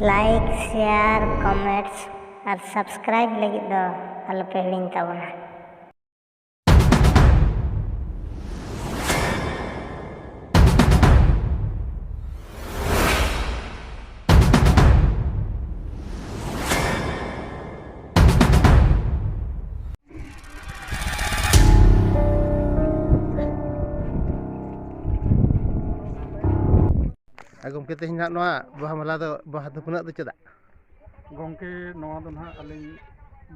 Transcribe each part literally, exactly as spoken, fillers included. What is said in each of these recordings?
Like, share, comments ᱟᱨ subscribe ᱞᱟᱹᱜᱤᱫ ᱫᱚ ᱟᱞᱚᱯᱮ ᱦᱤᱲᱤᱧ ᱛᱟᱵᱚᱱᱟ᱾ ᱟᱨ ᱜᱚᱢᱠᱮ, ᱛᱮᱦᱮᱧ ᱱᱟᱦᱟᱜ ᱱᱚᱣᱟ ᱵᱟᱦᱟ ᱢᱟᱞᱟ ᱫᱚ, ᱵᱟᱦᱟ ᱫᱷᱩᱯᱱᱟᱹᱜ ᱫᱚ ᱪᱮᱫᱟᱜ? ᱜᱚᱢᱠᱮ, ᱱᱚᱣᱟ ᱫᱚ ᱱᱟᱦᱟᱜ ᱟᱹᱞᱤᱧ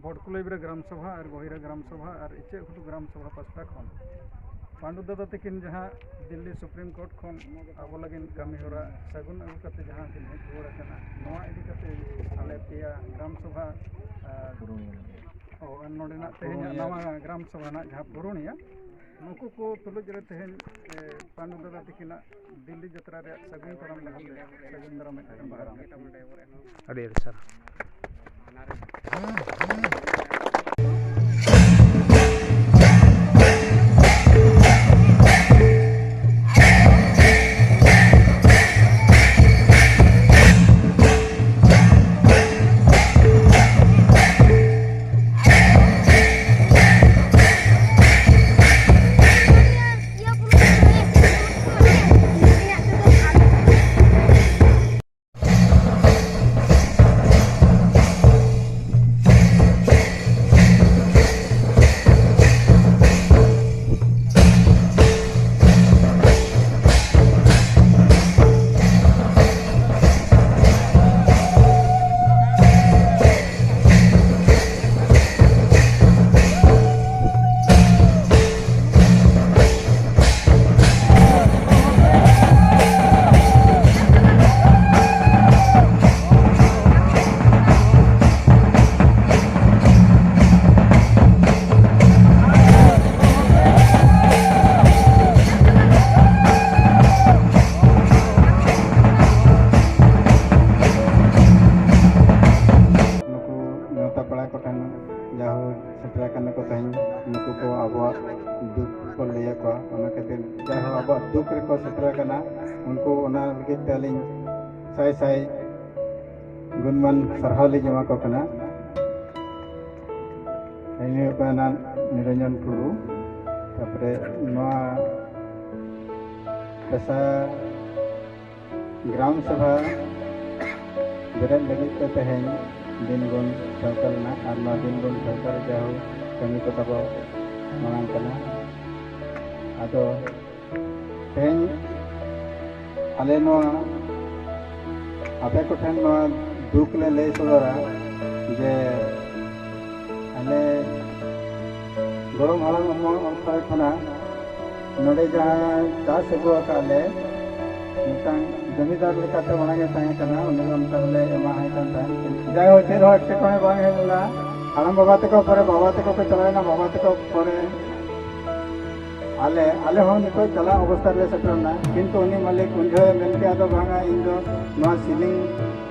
ᱵᱚᱰᱠᱩᱞᱟᱹᱭᱵᱨᱟ ᱜᱨᱟᱢ ᱥᱚᱵᱷᱟ ᱟᱨ ᱜᱚᱦᱤᱨᱟ ᱜᱨᱟᱢ ᱥᱚᱵᱷᱟ ᱟᱨ ᱤᱪᱟᱹᱜ ᱜᱷᱩᱴᱩ ᱜᱨᱟᱢ ᱥᱚᱵᱷᱟ ᱯᱟᱥᱴᱟ ᱠᱷᱚᱱ ᱯᱟᱱᱰᱩ ᱫᱟᱫᱟ ᱛᱟᱹᱠᱤᱱ ᱡᱟᱦᱟᱸ ᱫᱤᱞᱞᱤ ᱥᱩᱯᱨᱤᱢ ᱠᱳᱨᱴ ᱠᱷᱚᱱ ᱟᱵᱚ ᱞᱟᱹᱜᱤᱫ ᱠᱟᱹᱢᱤ ᱦᱚᱨᱟ ᱥᱟᱹᱜᱩᱱ ᱟᱹᱜᱩ ᱠᱟᱛᱮ ᱡᱟᱦᱟᱸ ᱠᱤᱱ ᱦᱮᱡ ᱨᱩᱣᱟᱹᱲ ᱟᱠᱟᱱᱟ, ᱱᱚᱣᱟ ᱤᱫᱤ ᱠᱟᱛᱮ ᱟᱞᱮ ᱯᱮᱭᱟ ᱜᱨᱟᱢ ᱥᱚᱵᱷᱟ ᱟᱨ ᱚ, ᱟᱨ ᱱᱚᱰᱮᱱᱟᱜ ᱛᱮᱦᱮᱧᱟᱜ ᱱᱟᱣᱟ ᱜᱨᱟᱢ ᱥᱚᱵᱷᱟ ᱨᱮᱱᱟᱜ ᱡᱟᱦᱟᱸ ᱯᱩᱨᱩᱱᱤᱭᱟ, ᱱᱩᱠᱩ ᱠᱚ ᱛᱩᱞᱩᱡ ᱨᱮ ᱛᱮᱦᱮᱧ, ᱮ, ᱯᱟᱱᱰᱩ ᱫᱟᱫᱟ ᱛᱟᱹᱠᱤᱱᱟᱜ ᱫᱤᱞᱞᱤ ᱡᱟᱛᱨᱟ ᱨᱮᱭᱟᱜ ᱥᱟᱹᱜᱩᱱ ᱫᱟᱨᱟᱢ ᱞᱟᱦᱟᱛᱮ ᱥᱟᱹᱜᱩᱱ ᱫᱟᱨᱟᱢ ᱢᱤᱫᱴᱟᱝ ᱵᱟᱦᱟ᱾ ᱟᱹᱰᱤ ᱟᱹᱰᱤ ᱥᱟᱨᱦᱟᱣ᱾ ᱱᱩᱠᱩ ᱱᱮᱣᱛᱟ ᱯᱮᱲᱟ ᱠᱚᱴᱷᱮᱱ ᱡᱟᱦᱳ ᱥᱮᱴᱮᱨ ᱟᱠᱟᱱᱟ ᱠᱚ ᱛᱮᱦᱮᱧ, ᱱᱩᱠᱩ ᱠᱚ ᱟᱵᱚᱣᱟᱜ ᱫᱩᱠ ᱠᱚ ᱞᱟᱹᱭ ᱟᱠᱚᱣᱟ᱾ ᱚᱱᱟ ᱠᱷᱟᱹᱛᱤᱨ ᱡᱟᱦᱳ ᱟᱵᱚᱣᱟᱜ ᱫᱩᱠ ᱨᱮᱠᱚ ᱥᱮᱴᱮᱨ ᱟᱠᱟᱱᱟ, ᱩᱱᱠᱩ ᱚᱱᱟ ᱞᱟᱹᱜᱤᱫ ᱛᱮ ᱟᱹᱞᱤᱧ ᱥᱟᱭ ᱥᱟᱭ ᱜᱩᱱᱢᱟᱱ ᱥᱟᱨᱦᱟᱣ ᱞᱤᱧ ᱮᱢᱟ ᱠᱚ ᱠᱟᱱᱟ᱾ ᱤᱧ ᱦᱩᱭᱩᱜ ᱠᱟᱱᱟ ᱱᱤᱨᱚᱧᱡᱚᱱ ᱴᱩᱰᱩ᱾ ᱛᱟᱨᱯᱚᱨᱮ ᱱᱚᱣᱟ ᱯᱮᱥᱟ ᱜᱨᱟᱢ ᱥᱚᱵᱷᱟ ᱵᱮᱨᱮᱫ ᱞᱟᱹᱜᱤᱫ ᱛᱮ ᱛᱮᱦᱮᱧ ᱫᱤᱱ ᱵᱚᱱ ᱴᱷᱟᱹᱣᱠᱟᱹ ᱞᱮᱱᱟ ᱟᱨ ᱱᱚᱣᱟ ᱫᱤᱱ ᱵᱚᱱ ᱴᱷᱟᱹᱣᱠᱟᱹ ᱨᱮ ᱡᱟᱭᱦᱳᱠ ᱠᱟᱹᱢᱤ ᱠᱚ ᱛᱟᱵᱚ ᱢᱟᱲᱟᱝ ᱠᱟᱱᱟ᱾ ᱟᱫᱚ ᱛᱮᱦᱮᱧ ᱟᱞᱮ ᱱᱚᱣᱟ ᱟᱯᱮ ᱠᱚᱴᱷᱮᱱ ᱱᱚᱣᱟ ᱫᱩᱠ ᱞᱮ ᱞᱟᱹᱭ ᱥᱚᱫᱚᱨᱟ ᱡᱮ ᱟᱞᱮ ᱜᱚᱲᱚᱢ ᱦᱟᱲᱟᱢ ᱟᱢᱚᱞ ᱚᱠᱛᱚ ᱠᱷᱚᱱᱟᱜ ᱱᱚᱰᱮ ᱡᱟᱦᱟᱸ ᱪᱟᱥ ᱟᱹᱜᱩ ᱟᱠᱟᱫ ᱞᱮ ᱢᱤᱫᱴᱟᱝ ᱡᱚᱢᱤᱫᱟᱨ ᱞᱮᱠᱟᱛᱮ ᱢᱟᱲᱟᱝ ᱮ ᱛᱟᱦᱮᱸ ᱠᱟᱱᱟ, ᱩᱱᱤ ᱫᱚ ᱚᱱᱠᱟ ᱞᱮ ᱮᱢᱟ ᱦᱟᱭ ᱠᱟᱱ ᱛᱟᱦᱮᱸᱫ᱾ ᱡᱟᱭᱦᱳᱠ, ᱪᱮᱫ ᱦᱚᱸ ᱮᱴᱠᱮᱴᱚᱬᱮ ᱵᱟᱝ ᱦᱮᱡ ᱞᱮᱱᱟ᱾ ᱦᱟᱲᱟᱢ ᱵᱟᱵᱟ ᱛᱟᱠᱚ ᱯᱚᱨᱮ ᱵᱟᱵᱟ ᱛᱟᱠᱚ ᱠᱚ ᱪᱟᱞᱟᱣᱮᱱᱟ, ᱵᱟᱵᱟ ᱛᱟᱠᱚ ᱯᱚᱨᱮ ᱟᱞᱮ ᱟᱞᱮ ᱦᱚᱸ ᱱᱤᱛᱚᱜ ᱪᱟᱞᱟᱜ ᱚᱵᱚᱥᱛᱟ ᱨᱮᱞᱮ ᱥᱮᱴᱮᱨ ᱮᱱᱟ᱾ ᱠᱤᱱᱛᱩ ᱩᱱᱤ ᱢᱟᱹᱞᱤᱠ ᱩᱱ ᱡᱚᱦᱚᱜ ᱮ ᱢᱮᱱ ᱠᱮᱫᱟ, "ᱫᱚ ᱵᱟᱝᱟ, ᱤᱧ ᱫᱚ ᱱᱚᱣᱟ ᱥᱤᱞᱤᱝ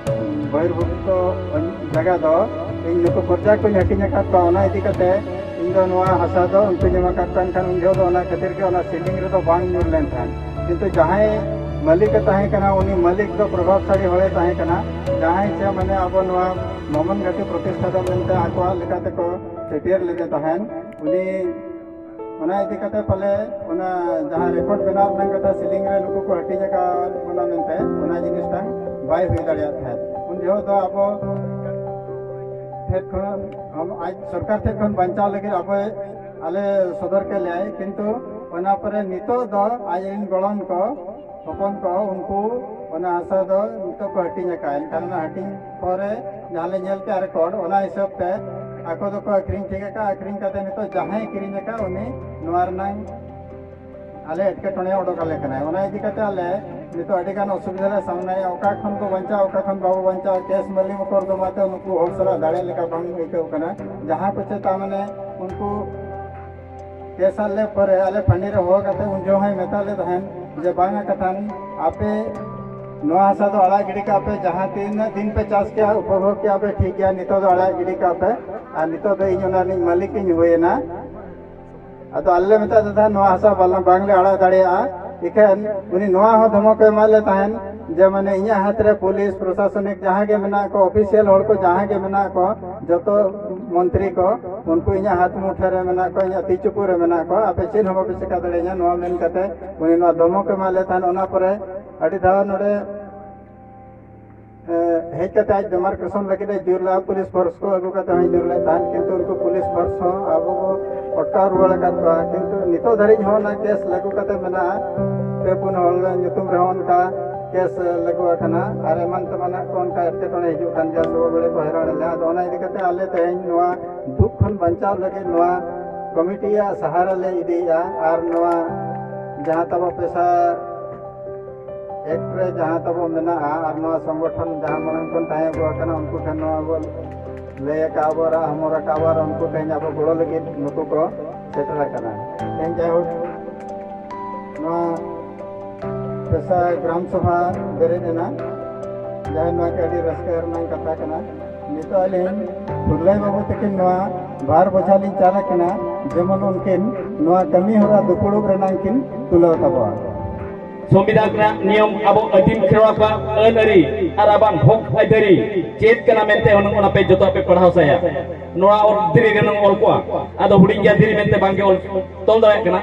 ᱵᱚᱦᱤᱨᱵᱷᱩᱛᱚ ᱡᱟᱭᱜᱟ ᱫᱚ ᱤᱧ ᱱᱩᱠᱩ ᱯᱨᱚᱡᱟ ᱠᱚᱧ ᱦᱟᱹᱴᱤᱧ ᱟᱠᱟᱫ ᱠᱚᱣᱟ, ᱚᱱᱟ ᱤᱫᱤ ᱠᱟᱛᱮ ᱤᱧ ᱫᱚ ᱱᱚᱣᱟ ᱦᱟᱥᱟ ᱫᱚ ᱩᱱᱠᱩᱧ ᱮᱢ ᱟᱠᱟᱫ ᱠᱚᱣᱟ, ᱮᱱᱠᱷᱟᱱ ᱩᱱ ᱡᱚᱦᱚᱜ ᱫᱚ ᱚᱱᱟ ᱠᱷᱟᱹᱛᱤᱨ ᱜᱮ ᱚᱱᱟ ᱥᱤᱞᱤᱝ ᱨᱮᱫᱚ ᱵᱟᱝ ᱧᱩᱨ ᱞᱮᱱ ᱛᱟᱦᱮᱸᱫ᱾ ᱠᱤᱱᱛᱩ ᱡᱟᱦᱟᱸᱭ ᱢᱟᱹᱞᱤᱠ ᱮ ᱛᱟᱦᱮᱸ ᱠᱟᱱᱟ, ᱩᱱᱤ ᱢᱟᱹᱞᱤᱠ ᱫᱚ ᱯᱨᱚᱵᱷᱟᱵᱽᱥᱟᱞᱤ ᱦᱚᱲᱮ ᱛᱟᱦᱮᱸ ᱠᱟᱱᱟ, ᱡᱟᱦᱟᱸᱭ ᱥᱮ ᱢᱟᱱᱮ ᱟᱵᱚ ᱱᱚᱣᱟ ᱢᱚᱢᱚᱱ ᱜᱷᱟᱴᱤ ᱯᱨᱚᱛᱤᱥᱴᱷᱟ ᱫᱚ ᱢᱮᱱᱛᱮ ᱟᱠᱚᱣᱟᱜ ᱞᱮᱠᱟ ᱛᱮᱠᱚ ᱪᱷᱟᱹᱴᱭᱟᱹᱨ ᱞᱮᱫᱮ ᱛᱟᱦᱮᱸᱫ, ᱩᱱᱤ ᱚᱱᱟ ᱤᱫᱤ ᱠᱟᱛᱮ ᱯᱟᱞᱮ ᱚᱱᱟ ᱡᱟᱦᱟᱸ ᱨᱮᱠᱚᱨᱰ ᱵᱮᱱᱟᱣ ᱨᱮᱱᱟᱜ ᱠᱟᱛᱷᱟ, ᱥᱤᱞᱤᱝ ᱨᱮ ᱱᱩᱠᱩ ᱠᱚ ᱦᱟᱹᱴᱤᱧ ᱟᱠᱟᱫ ᱵᱚᱱᱟ ᱢᱮᱱᱛᱮ, ᱚᱱᱟ ᱡᱤᱱᱤᱥᱴᱟᱝ ᱵᱟᱭ ᱦᱩᱭ ᱫᱟᱲᱮᱭᱟᱜ ᱛᱟᱦᱮᱸᱫ᱾ ᱩᱱ ᱡᱚᱦᱚᱜ ᱫᱚ ᱟᱵᱚ ᱴᱷᱮᱱ ᱠᱷᱚᱱ, ᱟᱡ ᱥᱚᱨᱠᱟᱨ ᱴᱷᱮᱱ ᱠᱷᱚᱱ ᱵᱟᱧᱪᱟᱣ ᱞᱟᱹᱜᱤᱫ ᱟᱵᱚ ᱟᱞᱮ ᱥᱚᱫᱚᱨ ᱠᱮᱫ ᱞᱮᱭᱟᱭ, ᱠᱤᱱᱛᱩ ᱚᱱᱟ ᱯᱚᱨᱮ ᱱᱤᱛᱚᱜ ᱫᱚ ᱟᱡ ᱨᱮᱱ ᱜᱚᱲᱚᱢ ᱠᱚ, ᱦᱚᱯᱚᱱ ᱠᱚ, ᱩᱱᱠᱩ ᱚᱱᱟ ᱦᱟᱥᱟ ᱫᱚ ᱱᱤᱛᱚᱜ ᱠᱚ ᱦᱟᱹᱴᱤᱧ ᱟᱠᱟᱫᱼᱟ᱾ ᱮᱱᱠᱷᱟᱱ ᱚᱱᱟ ᱦᱟᱹᱴᱤᱧ ᱯᱚᱨᱮ ᱡᱟᱦᱟᱸ ᱞᱮ ᱧᱮᱞ ᱠᱮᱫᱼᱟ ᱨᱮᱠᱚᱨᱰ, ᱚᱱᱟ ᱦᱤᱥᱟᱹᱵ ᱛᱮ ᱟᱠᱚ ᱫᱚᱠᱚ ᱟᱹᱠᱷᱨᱤᱧ ᱴᱷᱤᱠ ᱟᱠᱟᱫᱼᱟ᱾ ᱟᱹᱠᱷᱨᱤᱧ ᱠᱟᱛᱮ ᱱᱤᱛᱚᱜ ᱡᱟᱦᱟᱸᱭ ᱠᱤᱨᱤᱧ ᱟᱠᱟᱫ, ᱩᱱᱤ ᱱᱚᱣᱟ ᱨᱮᱱᱟᱝ ᱟᱞᱮ ᱮᱴᱠᱮᱴᱚᱬᱮ ᱚᱰᱚᱠ ᱟᱞᱮ ᱠᱟᱱᱟᱭ᱾ ᱚᱱᱟ ᱤᱫᱤ ᱠᱟᱛᱮ ᱟᱞᱮ ᱱᱤᱛᱚᱜ ᱟᱹᱰᱤ ᱜᱟᱱ ᱚᱥᱩᱵᱤᱫᱷᱟ ᱞᱮ ᱥᱟᱢᱱᱟᱭᱟ, ᱚᱠᱟ ᱠᱷᱚᱱ ᱵᱚ ᱵᱟᱧᱪᱟᱣᱟ, ᱚᱠᱟ ᱠᱷᱚᱱ ᱵᱟᱵᱚ ᱵᱟᱧᱪᱟᱣᱟ᱾ ᱠᱮᱥ ᱢᱟᱹᱞᱤ ᱢᱚᱠᱚᱨᱫᱚᱢᱟ ᱛᱮ ᱱᱩᱠᱩ ᱦᱚᱲ ᱥᱟᱞᱟᱜ ᱫᱟᱲᱮ ᱞᱮᱠᱟ ᱵᱟᱝ ᱟᱹᱭᱠᱟᱹᱣ ᱠᱟᱱᱟ᱾ ᱡᱟᱦᱟᱸ ᱠᱚ ᱪᱮ ᱛᱟ ᱢᱟᱱᱮ ᱩᱱᱠᱩ ᱠᱮᱥ ᱟᱞᱮ ᱯᱚᱨᱮ ᱟᱞᱮ ᱯᱷᱟᱸᱰᱤ ᱨᱮ ᱦᱚᱦᱚ ᱠᱟᱛᱮ ᱩᱱ ᱡᱚᱦᱚᱜ ᱦᱚᱸᱭ ᱢᱮᱛᱟ ᱞᱮ ᱛᱟᱦᱮᱸᱱ ᱡᱮ, "ᱵᱟᱝᱟ ᱠᱟᱛᱷᱟᱱ, ᱟᱯᱮ ᱱᱚᱣᱟ ᱦᱟᱥᱟ ᱫᱚ ᱟᱲᱟᱜ ᱜᱤᱰᱤ ᱠᱟᱜ ᱯᱮ, ᱡᱟᱦᱟᱸ ᱛᱤᱱᱟᱹᱜ ᱫᱤᱱ ᱯᱮ ᱪᱟᱥ ᱠᱮᱜᱼᱟ, ᱩᱯᱚᱵᱷᱳᱜᱽ ᱠᱮᱜᱼᱟ ᱯᱮ, ᱴᱷᱤᱠ ᱜᱮᱭᱟ, ᱱᱤᱛᱚᱜ ᱫᱚ ᱟᱲᱟᱜ ᱜᱤᱰᱤ ᱠᱟᱜ ᱯᱮ, ᱟᱨ ᱱᱤᱛᱚᱜ ᱫᱚ ᱤᱧ ᱚᱱᱟ ᱨᱤᱱᱤᱡ ᱢᱟᱹᱞᱤᱠ ᱤᱧ ᱦᱩᱭᱮᱱᱟ᱾" ᱟᱫᱚ ᱟᱞᱮ ᱞᱮ ᱢᱮᱛᱟᱫ ᱫᱮ ᱛᱟᱦᱮᱸᱱ, "ᱱᱚᱣᱟ ᱦᱟᱥᱟ ᱵᱟᱞᱟ-, ᱵᱟᱝᱞᱮ ᱟᱲᱟᱜ ᱫᱟᱲᱮᱭᱟᱜᱼᱟ᱾" ᱤᱠᱷᱟᱹᱱ ᱩᱱᱤ ᱱᱚᱣᱟ ᱦᱚᱸ ᱫᱷᱚᱢᱚᱠ ᱮ ᱮᱢᱟᱫ ᱞᱮ ᱛᱟᱦᱮᱸᱱ, ᱡᱮ ᱢᱟᱱᱮ ᱤᱧᱟᱹᱜ ᱦᱟᱛ ᱨᱮ ᱯᱩᱞᱤᱥ ᱯᱨᱚᱥᱟᱥᱚᱱᱤᱠ ᱡᱟᱦᱟᱸ ᱜᱮ ᱢᱮᱱᱟᱜ ᱠᱚ, ᱚᱯᱷᱤᱥᱤᱭᱟᱞ ᱦᱚᱲ ᱠᱚ ᱡᱟᱦᱟᱸ ᱜᱮ ᱢᱮᱱᱟᱜ ᱠᱚ, ᱡᱚᱛᱚ ᱢᱚᱱᱛᱨᱤ ᱠᱚ, ᱩᱱᱠᱩ ᱤᱧᱟᱹᱜ ᱦᱟᱛ ᱢᱩᱴᱷᱟᱹ ᱨᱮ ᱢᱮᱱᱟᱜ ᱠᱚᱣᱟ, ᱤᱧᱟᱹᱜ ᱛᱤ ᱪᱩᱯᱩ ᱨᱮ ᱢᱮᱱᱟᱜ ᱠᱚᱣᱟ, ᱟᱯᱮ ᱪᱮᱫ ᱦᱚᱸ ᱵᱟᱯᱮ ᱪᱮᱠᱟ ᱫᱟᱲᱮᱭᱟᱹᱧᱟ, ᱱᱚᱣᱟ ᱢᱮᱱ ᱠᱟᱛᱮ ᱩᱱᱤ ᱱᱚᱣᱟ ᱫᱷᱚᱢᱚᱠ ᱮᱢᱟᱫ ᱞᱮ ᱛᱟᱦᱮᱸᱫ᱾ ᱚᱱᱟ ᱯᱚᱨᱮ ᱟᱹᱰᱤ ᱫᱷᱟᱣ ᱱᱚᱰᱮ ᱦᱮᱡ ᱠᱟᱛᱮ ᱟᱡ ᱰᱮᱢᱟᱨᱠᱮᱥᱚᱱ ᱞᱟᱹᱜᱤᱫ ᱮ ᱡᱳᱨ ᱞᱮᱫᱟ, ᱯᱩᱞᱤᱥ ᱯᱷᱳᱨᱥ ᱠᱚ ᱟᱹᱜᱩ ᱠᱟᱛᱮ ᱦᱚᱸᱭ ᱡᱳᱨ ᱞᱮᱫ ᱛᱟᱦᱮᱸᱫ, ᱠᱤᱱᱛᱩ ᱩᱱᱠᱩ ᱯᱩᱞᱤᱥ ᱯᱷᱳᱨᱥ ᱦᱚᱸ ᱟᱵᱚ ᱠᱚ ᱚᱴᱠᱟᱣ ᱨᱩᱣᱟᱹᱲ ᱟᱠᱟᱫ ᱠᱚᱣᱟ᱾ ᱠᱤᱱᱛᱩ ᱱᱤᱛᱚᱜ ᱫᱷᱟᱹᱨᱤᱡ ᱦᱚᱸ ᱚᱱᱟ ᱠᱮᱥ ᱞᱟᱹᱜᱩ ᱠᱟᱛᱮ ᱢᱮᱱᱟᱜᱼᱟ᱾ ᱯᱮ ᱯᱩᱱ ᱦᱚᱲ ᱧᱩᱛᱩᱢ ᱨᱮᱦᱚᱸ ᱚᱱᱠᱟ ᱠᱮᱥ ᱞᱟᱹᱜᱩ ᱟᱠᱟᱱᱟ ᱟᱨ ᱮᱢᱟᱱ ᱛᱮᱢᱟᱱᱟᱜ ᱠᱚ ᱚᱱᱠᱟ ᱮᱴᱠᱮᱴᱚᱬᱮ ᱦᱤᱡᱩᱜ ᱠᱟᱱ ᱜᱮᱭᱟ, ᱥᱚᱵᱚ ᱵᱮᱲᱮ ᱠᱚ ᱦᱟᱭᱨᱟᱱ ᱞᱮᱭᱟ᱾ ᱟᱫᱚ ᱚᱱᱟ ᱤᱫᱤ ᱠᱟᱛᱮ ᱟᱞᱮ ᱛᱮᱦᱮᱧ ᱱᱚᱣᱟ ᱫᱩᱠ ᱠᱷᱚᱱ ᱵᱟᱧᱪᱟᱣ ᱞᱟᱹᱜᱤᱫ ᱱᱚᱣᱟ ᱠᱚᱢᱤᱴᱤᱭᱟᱜ ᱥᱟᱦᱟᱨᱟ ᱞᱮ ᱤᱫᱤᱭᱮᱫᱼᱟ ᱟᱨ ᱱᱚᱣᱟ ᱡᱟᱦᱟᱸ ᱛᱟᱵᱚ ᱯᱮᱥᱟ ᱮᱠᱴ ᱨᱮ ᱡᱟᱦᱟᱸ ᱛᱟᱵᱚ ᱢᱮᱱᱟᱜᱼᱟ ᱟᱨ ᱱᱚᱣᱟ ᱥᱚᱝᱜᱚᱴᱷᱚᱱ ᱡᱟᱦᱟᱸ ᱢᱟᱲᱟᱝ ᱠᱷᱚᱱ ᱛᱟᱦᱮᱸ ᱟᱹᱜᱩ ᱟᱠᱟᱱᱟ, ᱩᱱᱠᱩ ᱴᱷᱮᱱ ᱱᱚᱣᱟ ᱵᱚ ᱞᱟᱹᱭ ᱟᱠᱟᱫ ᱟᱵᱚ, ᱨᱟᱜ ᱦᱚᱢᱚᱨ ᱟᱠᱟᱫ ᱟᱵᱚ ᱟᱨ ᱩᱱᱠᱩ ᱛᱮᱦᱮᱧ ᱟᱵᱚ ᱜᱚᱲᱚ ᱞᱟᱹᱜᱤᱫ ᱱᱩᱠᱩ ᱠᱚ ᱥᱮᱴᱮᱨ ᱟᱠᱟᱱᱟ᱾ ᱛᱮᱦᱮᱧ ᱡᱟᱭᱦᱳᱠ ᱱᱚᱣᱟ ᱯᱮᱥᱟ ᱜᱨᱟᱢ ᱥᱚᱵᱷᱟ ᱵᱮᱨᱮᱫ ᱮᱱᱟ, ᱡᱟᱦᱟᱸ ᱱᱚᱣᱟ ᱜᱮ ᱟᱹᱰᱤ ᱨᱟᱹᱥᱠᱟᱹ ᱨᱮᱱᱟᱜ ᱠᱟᱛᱷᱟ ᱠᱟᱱᱟ᱾ ᱱᱤᱛᱚᱜ ᱟᱹᱞᱤᱧ ᱯᱷᱩᱨᱞᱟᱹᱭ ᱵᱟᱹᱵᱩ ᱛᱟᱹᱠᱤᱱ ᱱᱚᱣᱟ ᱵᱟᱨ ᱵᱚᱪᱷᱟ ᱞᱤᱧ ᱪᱟᱞ ᱟᱠᱟᱱᱟ, ᱡᱮᱢᱚᱱ ᱩᱱᱠᱤᱱ ᱱᱚᱣᱟ ᱠᱟᱹᱢᱤ ᱦᱚᱨᱟ ᱫᱩᱯᱲᱩᱵ ᱨᱮᱱᱟᱜ ᱠᱤᱱ ᱛᱩᱞᱟᱹᱣ ᱛᱟᱵᱚᱣᱟ᱾ ᱥᱚᱝᱵᱤᱫᱷᱟᱱ ᱨᱮᱱᱟᱜ ᱱᱤᱭᱚᱢ, ᱟᱵᱚ ᱟᱹᱫᱤᱢ ᱠᱷᱮᱨᱣᱟᱲ ᱠᱚᱣᱟᱜ ᱟᱹᱱ ᱟᱹᱨᱤ ᱟᱨ ᱟᱵᱚᱣᱟᱜ ᱦᱚᱠ ᱟᱹᱭᱫᱟᱹᱨᱤ ᱪᱮᱫ ᱠᱟᱱᱟ ᱢᱮᱱᱛᱮ ᱚᱱᱟ, ᱚᱱᱟ ᱯᱮ ᱡᱚᱛᱚ ᱯᱮ ᱯᱟᱲᱦᱟᱣ ᱥᱟᱭᱟ᱾ ᱱᱚᱣᱟ ᱚᱞ ᱫᱷᱤᱨᱤ ᱨᱮ ᱚᱞ ᱠᱚᱣᱟ, ᱟᱫᱚ ᱦᱩᱰᱤᱧ ᱜᱮᱭᱟ ᱫᱷᱤᱨᱤ ᱢᱮᱱᱛᱮ ᱵᱟᱝᱜᱮ ᱚᱞ ᱛᱚᱞ ᱫᱟᱲᱮᱭᱟᱜ ᱠᱟᱱᱟ᱾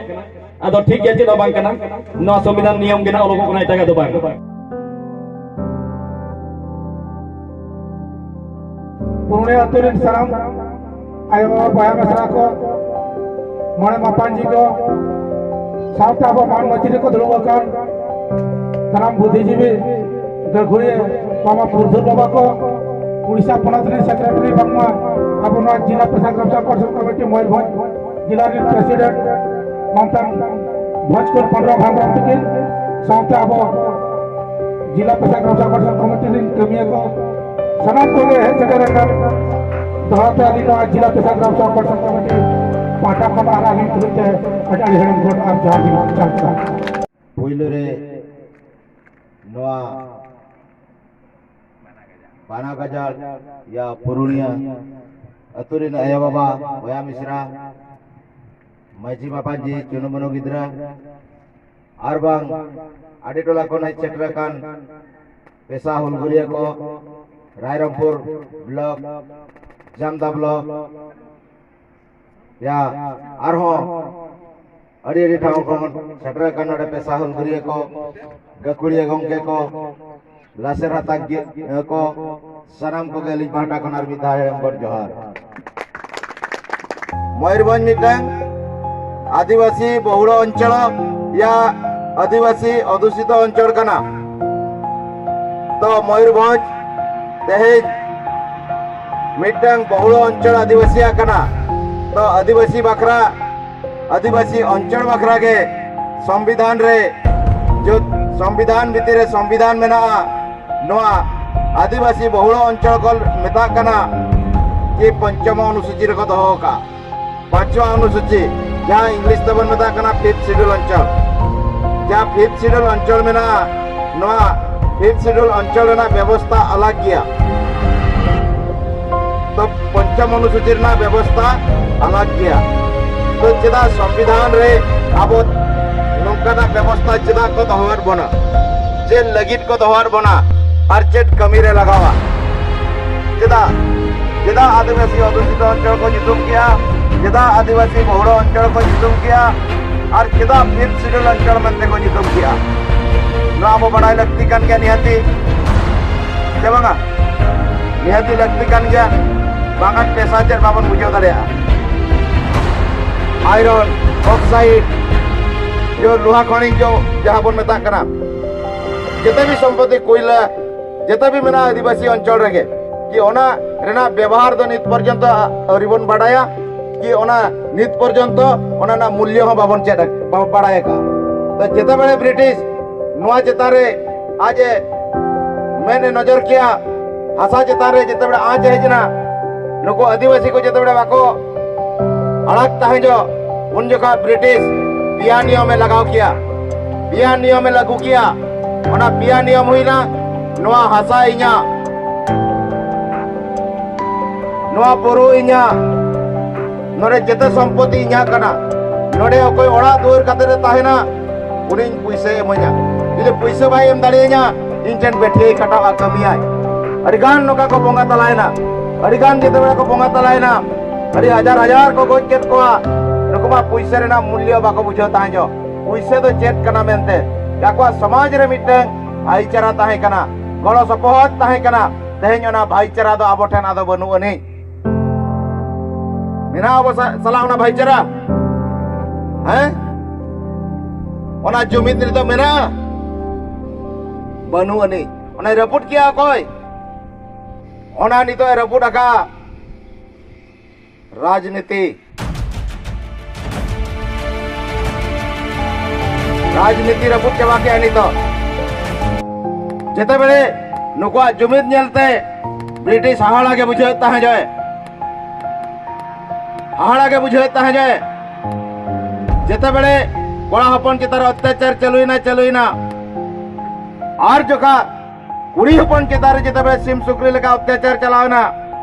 ᱟᱫᱚ ᱴᱷᱤᱠ ᱜᱮᱭᱟ, ᱪᱮᱫ ᱦᱚᱸ ᱵᱟᱝ ᱠᱟᱱᱟ, ᱱᱚᱣᱟ ᱥᱚᱝᱵᱤᱫᱷᱟᱱ ᱱᱤᱭᱚᱢ ᱜᱮ ᱱᱟᱜ ᱚᱞᱚᱜᱚᱜ ᱠᱟᱱᱟ, ᱮᱴᱟᱜᱟᱜ ᱫᱚ ᱵᱟᱝ᱾ ᱯᱩᱨᱩᱞᱤᱭᱟᱹ ᱟᱹᱛᱩ ᱨᱮᱱ ᱥᱟᱱᱟᱢ ᱟᱭᱳ ᱵᱟᱵᱟ, ᱵᱚᱭᱦᱟ ᱢᱤᱥᱨᱟ ᱠᱚ, ᱢᱚᱬᱮ ᱢᱟᱯᱟᱱᱡᱤ ᱠᱚ, ᱥᱟᱶᱛᱮ ᱟᱵᱚ ᱢᱟᱱ ᱢᱟᱹᱪᱤ ᱨᱮᱠᱚ ᱫᱩᱲᱩᱵ ᱟᱠᱟᱱ ᱥᱟᱱᱟᱢ ᱵᱩᱫᱽᱫᱷᱤᱡᱤᱵᱤ ᱜᱟᱹᱠᱷᱩᱲᱤᱭᱟᱹ ᱢᱟᱢᱟ ᱯᱩᱨᱩᱫᱷᱩᱞ ᱵᱟᱵᱟ ᱠᱚ, ᱩᱲᱤᱥᱥᱟ ᱯᱚᱱᱚᱛ ᱨᱤᱱ ᱥᱮᱠᱨᱮᱴᱟᱨᱤ ᱵᱟᱝᱢᱟ ᱟᱵᱚ ᱱᱚᱣᱟ ᱡᱤᱞᱟ ᱯᱮᱥᱟ ᱜᱨᱟᱢ ᱥᱮᱵᱚᱠ ᱯᱚᱨᱤᱥᱚᱫ ᱠᱚᱢᱤᱴᱤ ᱢᱚᱭᱩᱨᱵᱷᱚᱸᱡᱽ ᱡᱤᱞᱟ ᱨᱤᱱ ᱯᱨᱮᱥᱤᱰᱮᱱᱴ ᱢᱟᱱᱛᱟᱱ ᱵᱷᱚᱸᱡᱽᱠᱩᱨ ᱯᱟᱸᱰᱨᱟᱢ ᱦᱮᱢᱵᱨᱚᱢ ᱛᱟᱹᱠᱤᱱ ᱥᱟᱶᱛᱮ ᱟᱵᱚ ᱡᱤᱞᱟ ᱯᱮᱥᱟ ᱜᱨᱟᱢ ᱥᱮᱵᱚᱠ ᱯᱚᱨᱤᱥᱚᱫ ᱠᱚᱢᱤᱴᱤ ᱨᱤᱱ ᱠᱟᱹᱢᱤᱭᱟᱹ ᱠᱚ ᱥᱟᱱᱟᱢ ᱠᱚᱜᱮ ᱦᱮᱡ ᱥᱮᱴᱮᱨ ᱟᱠᱟᱱ ᱫᱚᱦᱲᱟ ᱛᱮ ᱟᱹᱞᱤᱧ ᱱᱚᱣᱟ ᱡᱤᱞᱟ ᱯᱮᱥᱟ ᱜᱨᱟᱢ ᱥᱮᱵᱚᱠ ᱯᱚᱨᱤᱥᱚᱫ ᱠᱚᱢᱤᱴᱤ ᱯᱟᱦᱴᱟ ᱠᱷᱚᱱ ᱟᱨ ᱟᱹᱞᱤᱧ ᱛᱩᱞᱩᱡ ᱛᱮ ᱟᱹᱰᱤ ᱟᱹᱰᱤ ᱦᱮᱲᱮᱢ ᱜᱚᱰ ᱟᱨ ᱡᱚᱦᱟᱨ ᱞᱤᱧ ᱪᱟᱞ ᱠᱟᱜᱼᱟ᱾ ᱯᱳᱭᱞᱳ ᱨᱮ ᱱᱚᱣᱟ ᱵᱟᱱᱟ ᱜᱟᱡᱟᱲ ᱭᱟ ᱯᱩᱨᱩᱞᱤᱭᱟᱹ ᱟᱹᱛᱩ ᱨᱮᱱ ᱟᱭᱳ ᱵᱟᱵᱟ, ᱵᱚᱭᱦᱟ ᱢᱤᱥᱨᱟ, ᱢᱟᱹᱡᱷᱤ ᱢᱟᱯᱟᱡᱤ, ᱪᱩᱱᱩ ᱢᱩᱱᱩ ᱜᱤᱫᱽᱨᱟᱹ, ᱟᱨ ᱵᱟᱝ ᱟᱹᱰᱤ ᱴᱚᱞᱟ ᱠᱷᱚᱱ ᱦᱮᱡ ᱥᱮᱴᱮᱨ ᱟᱠᱟᱱ ᱯᱮᱥᱟ ᱦᱩᱞᱜᱟᱹᱨᱤᱭᱟᱹ ᱠᱚ, ᱨᱟᱭᱨᱚᱝᱯᱩᱨ ᱵᱞᱚᱠ, ᱡᱟᱢᱫᱟ ᱵᱞᱚᱠ, ᱭᱟ ᱟᱨᱦᱚᱸ ᱟᱹᱰᱤ ᱟᱹᱰᱤ ᱴᱷᱟᱶ ᱠᱷᱚᱱ ᱥᱮᱴᱮᱨ ᱟᱠᱟᱱ ᱱᱚᱰᱮ ᱯᱮᱥᱟ ᱦᱩᱞᱜᱟᱹᱨᱤᱭᱟᱹ ᱠᱚ, ᱜᱟᱹᱠᱷᱩᱲᱤᱭᱟᱹ ᱜᱚᱢᱠᱮ ᱠᱚ, ᱞᱟᱥᱮᱨ ᱦᱟᱛᱟᱝ ᱠᱚ, ᱥᱟᱱᱟᱢ ᱠᱚᱜᱮ ᱟᱹᱞᱤᱧ ᱯᱟᱦᱴᱟ ᱠᱷᱚᱱ ᱟᱨ ᱢᱤᱫ ᱫᱷᱟᱣ ᱦᱮᱲᱮᱢ ᱜᱚᱰ ᱡᱚᱦᱟᱨ᱾ ᱢᱚᱭᱩᱨᱵᱷᱚᱸᱡᱽ ᱢᱤᱫᱴᱟᱝ ᱟᱹᱫᱤᱵᱟᱹᱥᱤ ᱵᱚᱦᱩᱲ ᱚᱧᱪᱚᱞ ᱭᱟ ᱟᱹᱫᱤᱵᱟᱹᱥᱤ ᱚᱫᱷᱩᱥᱤᱛᱚ ᱚᱧᱪᱚᱞ ᱠᱟᱱᱟ᱾ ᱛᱚ ᱢᱚᱭᱩᱨᱵᱷᱚᱸᱡᱽ ᱛᱮᱦᱮᱧ ᱢᱤᱫᱴᱟᱝ ᱵᱚᱦᱩᱲ ᱚᱧᱪᱚᱞ ᱟᱹᱫᱤᱵᱟᱹᱥᱤᱭᱟᱜ ᱠᱟᱱᱟ᱾ ᱛᱚ ᱟᱹᱫᱤᱵᱟᱹᱥᱤ ᱵᱟᱠᱷᱨᱟ, ᱟᱹᱫᱤᱵᱟᱹᱥᱤ ᱚᱧᱪᱚᱞ ᱵᱟᱠᱷᱨᱟ ᱜᱮ ᱥᱚᱝᱵᱤᱫᱷᱟᱱ ᱨᱮ, ᱡᱚ-, ᱥᱚᱝᱵᱤᱫᱷᱟᱱ ᱵᱷᱤᱛᱤᱨ ᱨᱮ ᱥᱚᱝᱵᱤᱫᱷᱟᱱ ᱢᱮᱱᱟᱜᱼᱟ᱾ ᱱᱚᱣᱟ ᱟᱹᱫᱤᱵᱟᱹᱥᱤ ᱵᱚᱦᱩᱲ ᱚᱧᱪᱚᱞ ᱠᱚ ᱢᱮᱛᱟᱜ ᱠᱟᱱᱟ ᱠᱤ ᱯᱚᱧᱪᱚᱢ ᱚᱱᱩᱥᱩᱪᱤ ᱨᱮᱠᱚ ᱫᱚᱦᱚ ᱟᱠᱟᱫᱼᱟ᱾ ᱯᱟᱸᱪᱣᱟ ᱚᱱᱩᱥᱩᱪᱤ, ᱡᱟᱦᱟᱸ ᱤᱝᱞᱤᱥ ᱛᱮᱵᱚᱱ ᱢᱮᱛᱟᱜ ᱠᱟᱱᱟ ᱯᱷᱤᱯᱛᱷ ᱥᱤᱰᱩᱞ ᱚᱧᱪᱚᱞ᱾ ᱡᱟᱦᱟᱸ ᱯᱷᱤᱯᱛᱷ ᱥᱤᱰᱩᱞ ᱚᱧᱪᱚᱞ ᱢᱮᱱᱟᱜᱼᱟ, ᱱᱚᱣᱟ ᱯᱷᱤᱯᱛᱷ ᱥᱤᱰᱩᱞ ᱚᱧᱪᱚᱞ ᱨᱮᱱᱟᱜ ᱵᱮᱵᱚᱥᱛᱷᱟ ᱟᱞᱟᱜᱽ ᱜᱮᱭᱟ᱾ ᱛᱚ ᱯᱚᱧᱪᱚᱢ ᱚᱱᱩᱥᱩᱪᱤ ᱨᱮᱱᱟᱜ ᱵᱮᱵᱚᱥᱛᱷᱟ ᱟᱞᱟᱜᱽ ᱜᱮᱭᱟ᱾ ᱛᱚ ᱪᱮᱫᱟᱜ ᱥᱚᱝᱵᱤᱫᱷᱟᱱ ᱨᱮ ᱟᱵᱚ ᱱᱚᱝᱠᱟᱱᱟᱜ ᱵᱮᱵᱚᱥᱛᱷᱟ ᱪᱮᱫᱟᱜ ᱠᱚ ᱫᱚᱦᱚᱣᱟᱫ ᱵᱚᱱᱟ? ᱪᱮᱫ ᱞᱟᱹᱜᱤᱫ ᱠᱚ ᱫᱚᱦᱚᱣᱟᱫ ᱵᱚᱱᱟ ᱟᱨ ᱪᱮᱫ ᱠᱟᱹᱢᱤ ᱨᱮ ᱞᱟᱜᱟᱣᱟ? ᱪᱮᱫᱟᱜ, ᱪᱮᱫᱟᱜ ᱟᱹᱫᱤᱵᱟᱹᱥᱤ ᱚᱫᱷᱩᱥᱤᱛᱚ ᱚᱧᱪᱚᱞ ᱠᱚ ᱧᱩᱛᱩᱢ ᱠᱮᱜᱼᱟ? ᱪᱮᱫᱟᱜ ᱟᱹᱫᱤᱵᱟᱹᱥᱤ ᱵᱚᱦᱩᱲ ᱚᱧᱪᱚᱞ ᱠᱚ ᱧᱩᱛᱩᱢ ᱠᱮᱜᱼᱟ? ᱟᱨ ᱪᱮᱫᱟᱜ ᱯᱷᱤᱯᱛᱷ ᱥᱤᱰᱩᱞ ᱚᱧᱪᱚᱞ ᱢᱮᱱᱛᱮ ᱠᱚ ᱧᱩᱛᱩᱢ ᱠᱮᱜᱼᱟ? ᱱᱚᱣᱟ ᱟᱵᱚ ᱵᱟᱲᱟᱭ ᱞᱟᱹᱠᱛᱤ ᱠᱟᱱ ᱜᱮᱭᱟ ᱱᱤᱦᱟᱹᱛᱤ, ᱥᱮ ᱵᱟᱝᱟ? ᱱᱤᱦᱟᱹᱛᱤ ᱞᱟᱹᱠᱛᱤ ᱠᱟᱱ ᱜᱮᱭᱟ, ᱵᱟᱝᱠᱷᱟᱱ ᱯᱮᱥᱟ ᱪᱮᱫ ᱵᱟᱵᱚᱱ ᱵᱩᱡᱷᱟᱹᱣ ᱫᱟᱲᱮᱭᱟᱜᱼᱟ᱾ ᱟᱭᱨᱚᱱ, ᱚᱠᱥᱟᱭᱤᱰ, ᱡᱚ ᱞᱳᱦᱟ ᱠᱷᱚᱱᱤᱡ ᱡᱚ ᱡᱟᱦᱟᱸ ᱵᱚᱱ ᱢᱮᱛᱟᱜ ᱠᱟᱱᱟ, ᱡᱮᱛᱮ ᱵᱤ ᱥᱚᱢᱯᱚᱛᱤ ᱠᱚᱭᱞᱟ, ᱡᱮᱛᱮ ᱵᱤ ᱢᱮᱱᱟᱜᱼᱟ ᱟᱹᱫᱤᱵᱟᱹᱥᱤ ᱚᱧᱪᱚᱞ ᱨᱮᱜᱮ, ᱠᱤ ᱚᱱᱟ ᱨᱮᱱᱟᱜ ᱵᱮᱵᱚᱦᱟᱨ ᱫᱚ ᱱᱤᱛ ᱯᱚᱨᱡᱚᱱᱛᱚ ᱟᱹᱣᱨᱤ ᱵᱚᱱ ᱵᱟᱰᱟᱭᱟ, ᱠᱤ ᱚᱱᱟ ᱱᱤᱛ ᱯᱚᱨᱡᱚᱱᱛᱚ ᱚᱱᱟ ᱨᱮᱱᱟᱜ ᱢᱩᱞᱞᱚ ᱦᱚᱸ ᱵᱟᱵᱚᱱ ᱪᱮᱫ ᱟᱠ-, ᱵᱟᱵᱚᱱ ᱵᱟᱲᱟᱭ ᱟᱠᱟᱫᱼᱟ᱾ ᱛᱚ ᱡᱮᱛᱮ ᱵᱮᱲᱮ ᱵᱨᱤᱴᱤᱥ ᱱᱚᱣᱟ ᱪᱮᱛᱟᱱ ᱨᱮ ᱟᱡ ᱮ ᱢᱮᱫ ᱮ ᱱᱚᱡᱚᱨ ᱠᱮᱜᱼᱟ, ᱦᱟᱥᱟ ᱪᱮᱛᱟᱱ ᱨᱮ ᱡᱮᱛᱮ ᱵᱮᱲᱮ ᱟᱸᱪ ᱦᱮᱡ ᱮᱱᱟ, ᱱᱩᱠᱩ ᱟᱹᱫᱤᱵᱟᱹᱥᱤ ᱠᱚ ᱡᱮᱛᱮ ᱵᱮᱲᱮ ᱵᱟᱠᱚ ᱟᱲᱟᱜ ᱛᱟᱦᱮᱸ ᱡᱚ, ᱩᱱ ᱡᱚᱠᱷᱟ ᱵᱨᱤᱴᱤᱥ ᱯᱮᱭᱟ ᱱᱤᱭᱚᱢᱮ ᱞᱟᱜᱟᱣ ᱠᱮᱭᱟ, ᱯᱮᱭᱟ ᱱᱤᱭᱚᱢᱮ ᱞᱟᱹᱜᱩ ᱠᱮᱭᱟ᱾ ᱚᱱᱟ ᱯᱮᱭᱟ ᱱᱤᱭᱚᱢ ᱦᱩᱭᱱᱟ, ᱱᱚᱣᱟ ᱦᱟᱥᱟ ᱤᱧᱟᱹᱜ, ᱱᱚᱣᱟ ᱵᱩᱨᱩ ᱤᱧᱟᱹᱜ, ᱱᱚᱰᱮ ᱡᱮᱛᱮ ᱥᱚᱢᱯᱚᱛᱤ ᱤᱧᱟᱹᱜ ᱠᱟᱱᱟ᱾ ᱱᱚᱰᱮ ᱚᱠᱚᱭ ᱚᱲᱟᱜ ᱫᱩᱣᱟᱹᱨ ᱠᱟᱛᱮ ᱨᱮ ᱛᱟᱦᱮᱱᱟ, ᱩᱱᱤᱧ ᱯᱩᱭᱥᱟᱹᱭ ᱮᱢᱟᱹᱧᱟ᱾ ᱡᱩᱫᱤ ᱯᱩᱭᱥᱟᱹ ᱵᱟᱭ ᱮᱢ ᱫᱟᱲᱮᱭᱟᱹᱧᱟ, ᱤᱧ ᱴᱷᱮᱱ ᱵᱮᱴᱷᱤᱭᱟᱭ ᱠᱷᱟᱴᱟᱣᱟ, ᱠᱟᱹᱢᱤᱭᱟᱭ᱾ ᱟᱹᱰᱤ ᱜᱟᱱ ᱱᱚᱝᱠᱟ ᱠᱚ ᱵᱚᱸᱜᱟ ᱛᱟᱞᱟᱭᱮᱱᱟ, ᱟᱹᱰᱤ ᱜᱟᱱ ᱡᱮᱛᱮ ᱵᱮᱲᱟ ᱠᱚ ᱵᱚᱸᱜᱟ ᱛᱟᱞᱟᱭᱮᱱᱟ, ᱟᱹᱰᱤ ᱦᱟᱡᱟᱨ ᱦᱟᱡᱟᱨ ᱠᱚ ᱜᱚᱡ ᱠᱮᱫ ᱠᱚᱣᱟ᱾ ᱱᱩᱠᱩ ᱢᱟ ᱯᱩᱭᱥᱟᱹ ᱨᱮᱱᱟᱜ ᱢᱩᱞᱞᱚ ᱵᱟᱠᱚ ᱵᱩᱡᱷᱟᱹᱣ ᱛᱟᱦᱮᱸ ᱡᱚ, ᱯᱩᱭᱥᱟᱹ ᱫᱚ ᱪᱮᱫ ᱠᱟᱱᱟ ᱢᱮᱱᱛᱮ᱾ ᱟᱠᱚᱣᱟᱜ ᱥᱚᱢᱟᱡᱽ ᱨᱮ ᱢᱤᱫᱴᱟᱝ ᱵᱷᱟᱭᱪᱟᱨᱟ ᱛᱟᱦᱮᱸ ᱠᱟᱱᱟ, ᱜᱚᱲᱚ ᱥᱚᱯᱚᱦᱚᱫ ᱛᱟᱦᱮᱸ ᱠᱟᱱᱟ᱾ ᱛᱮᱦᱮᱧ ᱚᱱᱟ ᱵᱷᱟᱭᱪᱟᱨᱟ ᱫᱚ ᱟᱵᱚ ᱴᱷᱮᱱ ᱟᱫᱚ ᱵᱟᱹᱱᱩᱜ ᱟᱹᱱᱤᱡ᱾ ᱢᱮᱱᱟᱜᱼᱟ ᱟᱵᱚ ᱥᱟ-, ᱥᱟᱞᱟᱜ ᱚᱱᱟ ᱵᱷᱟᱭᱪᱟᱨᱟ? ᱦᱮᱸ? ᱚᱱᱟ ᱡᱩᱢᱤᱫ ᱱᱤᱛᱚᱜ ᱢᱮᱱᱟᱜᱼᱟ? ᱵᱟᱹᱱᱩᱜ ᱟᱹᱱᱤᱡ᱾ ᱚᱱᱟᱭ ᱨᱟᱹᱯᱩᱫ ᱠᱮᱜᱼᱟ ᱚᱠᱚᱭ? ᱚᱱᱟ ᱱᱤᱛᱚᱜ ᱮ ᱨᱟᱹᱯᱩᱫ ᱟᱠᱟᱫ ᱨᱟᱡᱽᱱᱤᱛᱤ᱾ ᱨᱟᱡᱽᱱᱤᱛᱤ ᱨᱟᱹᱯᱩᱫ ᱪᱟᱵᱟ ᱠᱮᱜᱼᱟ ᱱᱤᱛᱚᱜ᱾ ᱡᱮᱛᱮ ᱵᱮᱲᱮ ᱱᱩᱠᱩᱣᱟᱜ ᱡᱩᱢᱤᱫ ᱧᱮᱞᱛᱮ ᱵᱨᱤᱴᱤᱥ ᱦᱟᱦᱟᱲᱟ ᱜᱮ ᱵᱩᱡᱷᱟᱹᱣᱮᱫ ᱛᱟᱦᱮᱸ ᱡᱚᱭ᱾ ᱦᱟᱦᱟᱲᱟ ᱜᱮ ᱵᱩᱡᱷᱟᱹᱣᱮᱫ ᱛᱟᱦᱮᱸ ᱡᱮ, ᱡᱮᱛᱮ ᱵᱮᱲᱮ ᱠᱚᱲᱟ ᱦᱚᱯᱚᱱ ᱪᱮᱛᱟᱱ ᱨᱮ ᱚᱛᱛᱟᱪᱟᱨ ᱪᱟᱹᱞᱩᱭᱮᱱᱟ, ᱪᱟᱹᱞᱩᱭᱮᱱᱟ᱾ ᱟᱨ ᱡᱚᱠᱷᱟ ᱠᱩᱲᱤ ᱦᱚᱯᱚᱱ ᱪᱮᱛᱟᱱ ᱨᱮ ᱡᱮᱛᱮ ᱵᱮᱲᱮ ᱥᱤᱢ ᱥᱩᱠᱨᱤ ᱞᱮᱠᱟ ᱚᱛᱛᱟᱪᱟᱨ ᱪᱟᱞᱟᱣᱮᱱᱟ,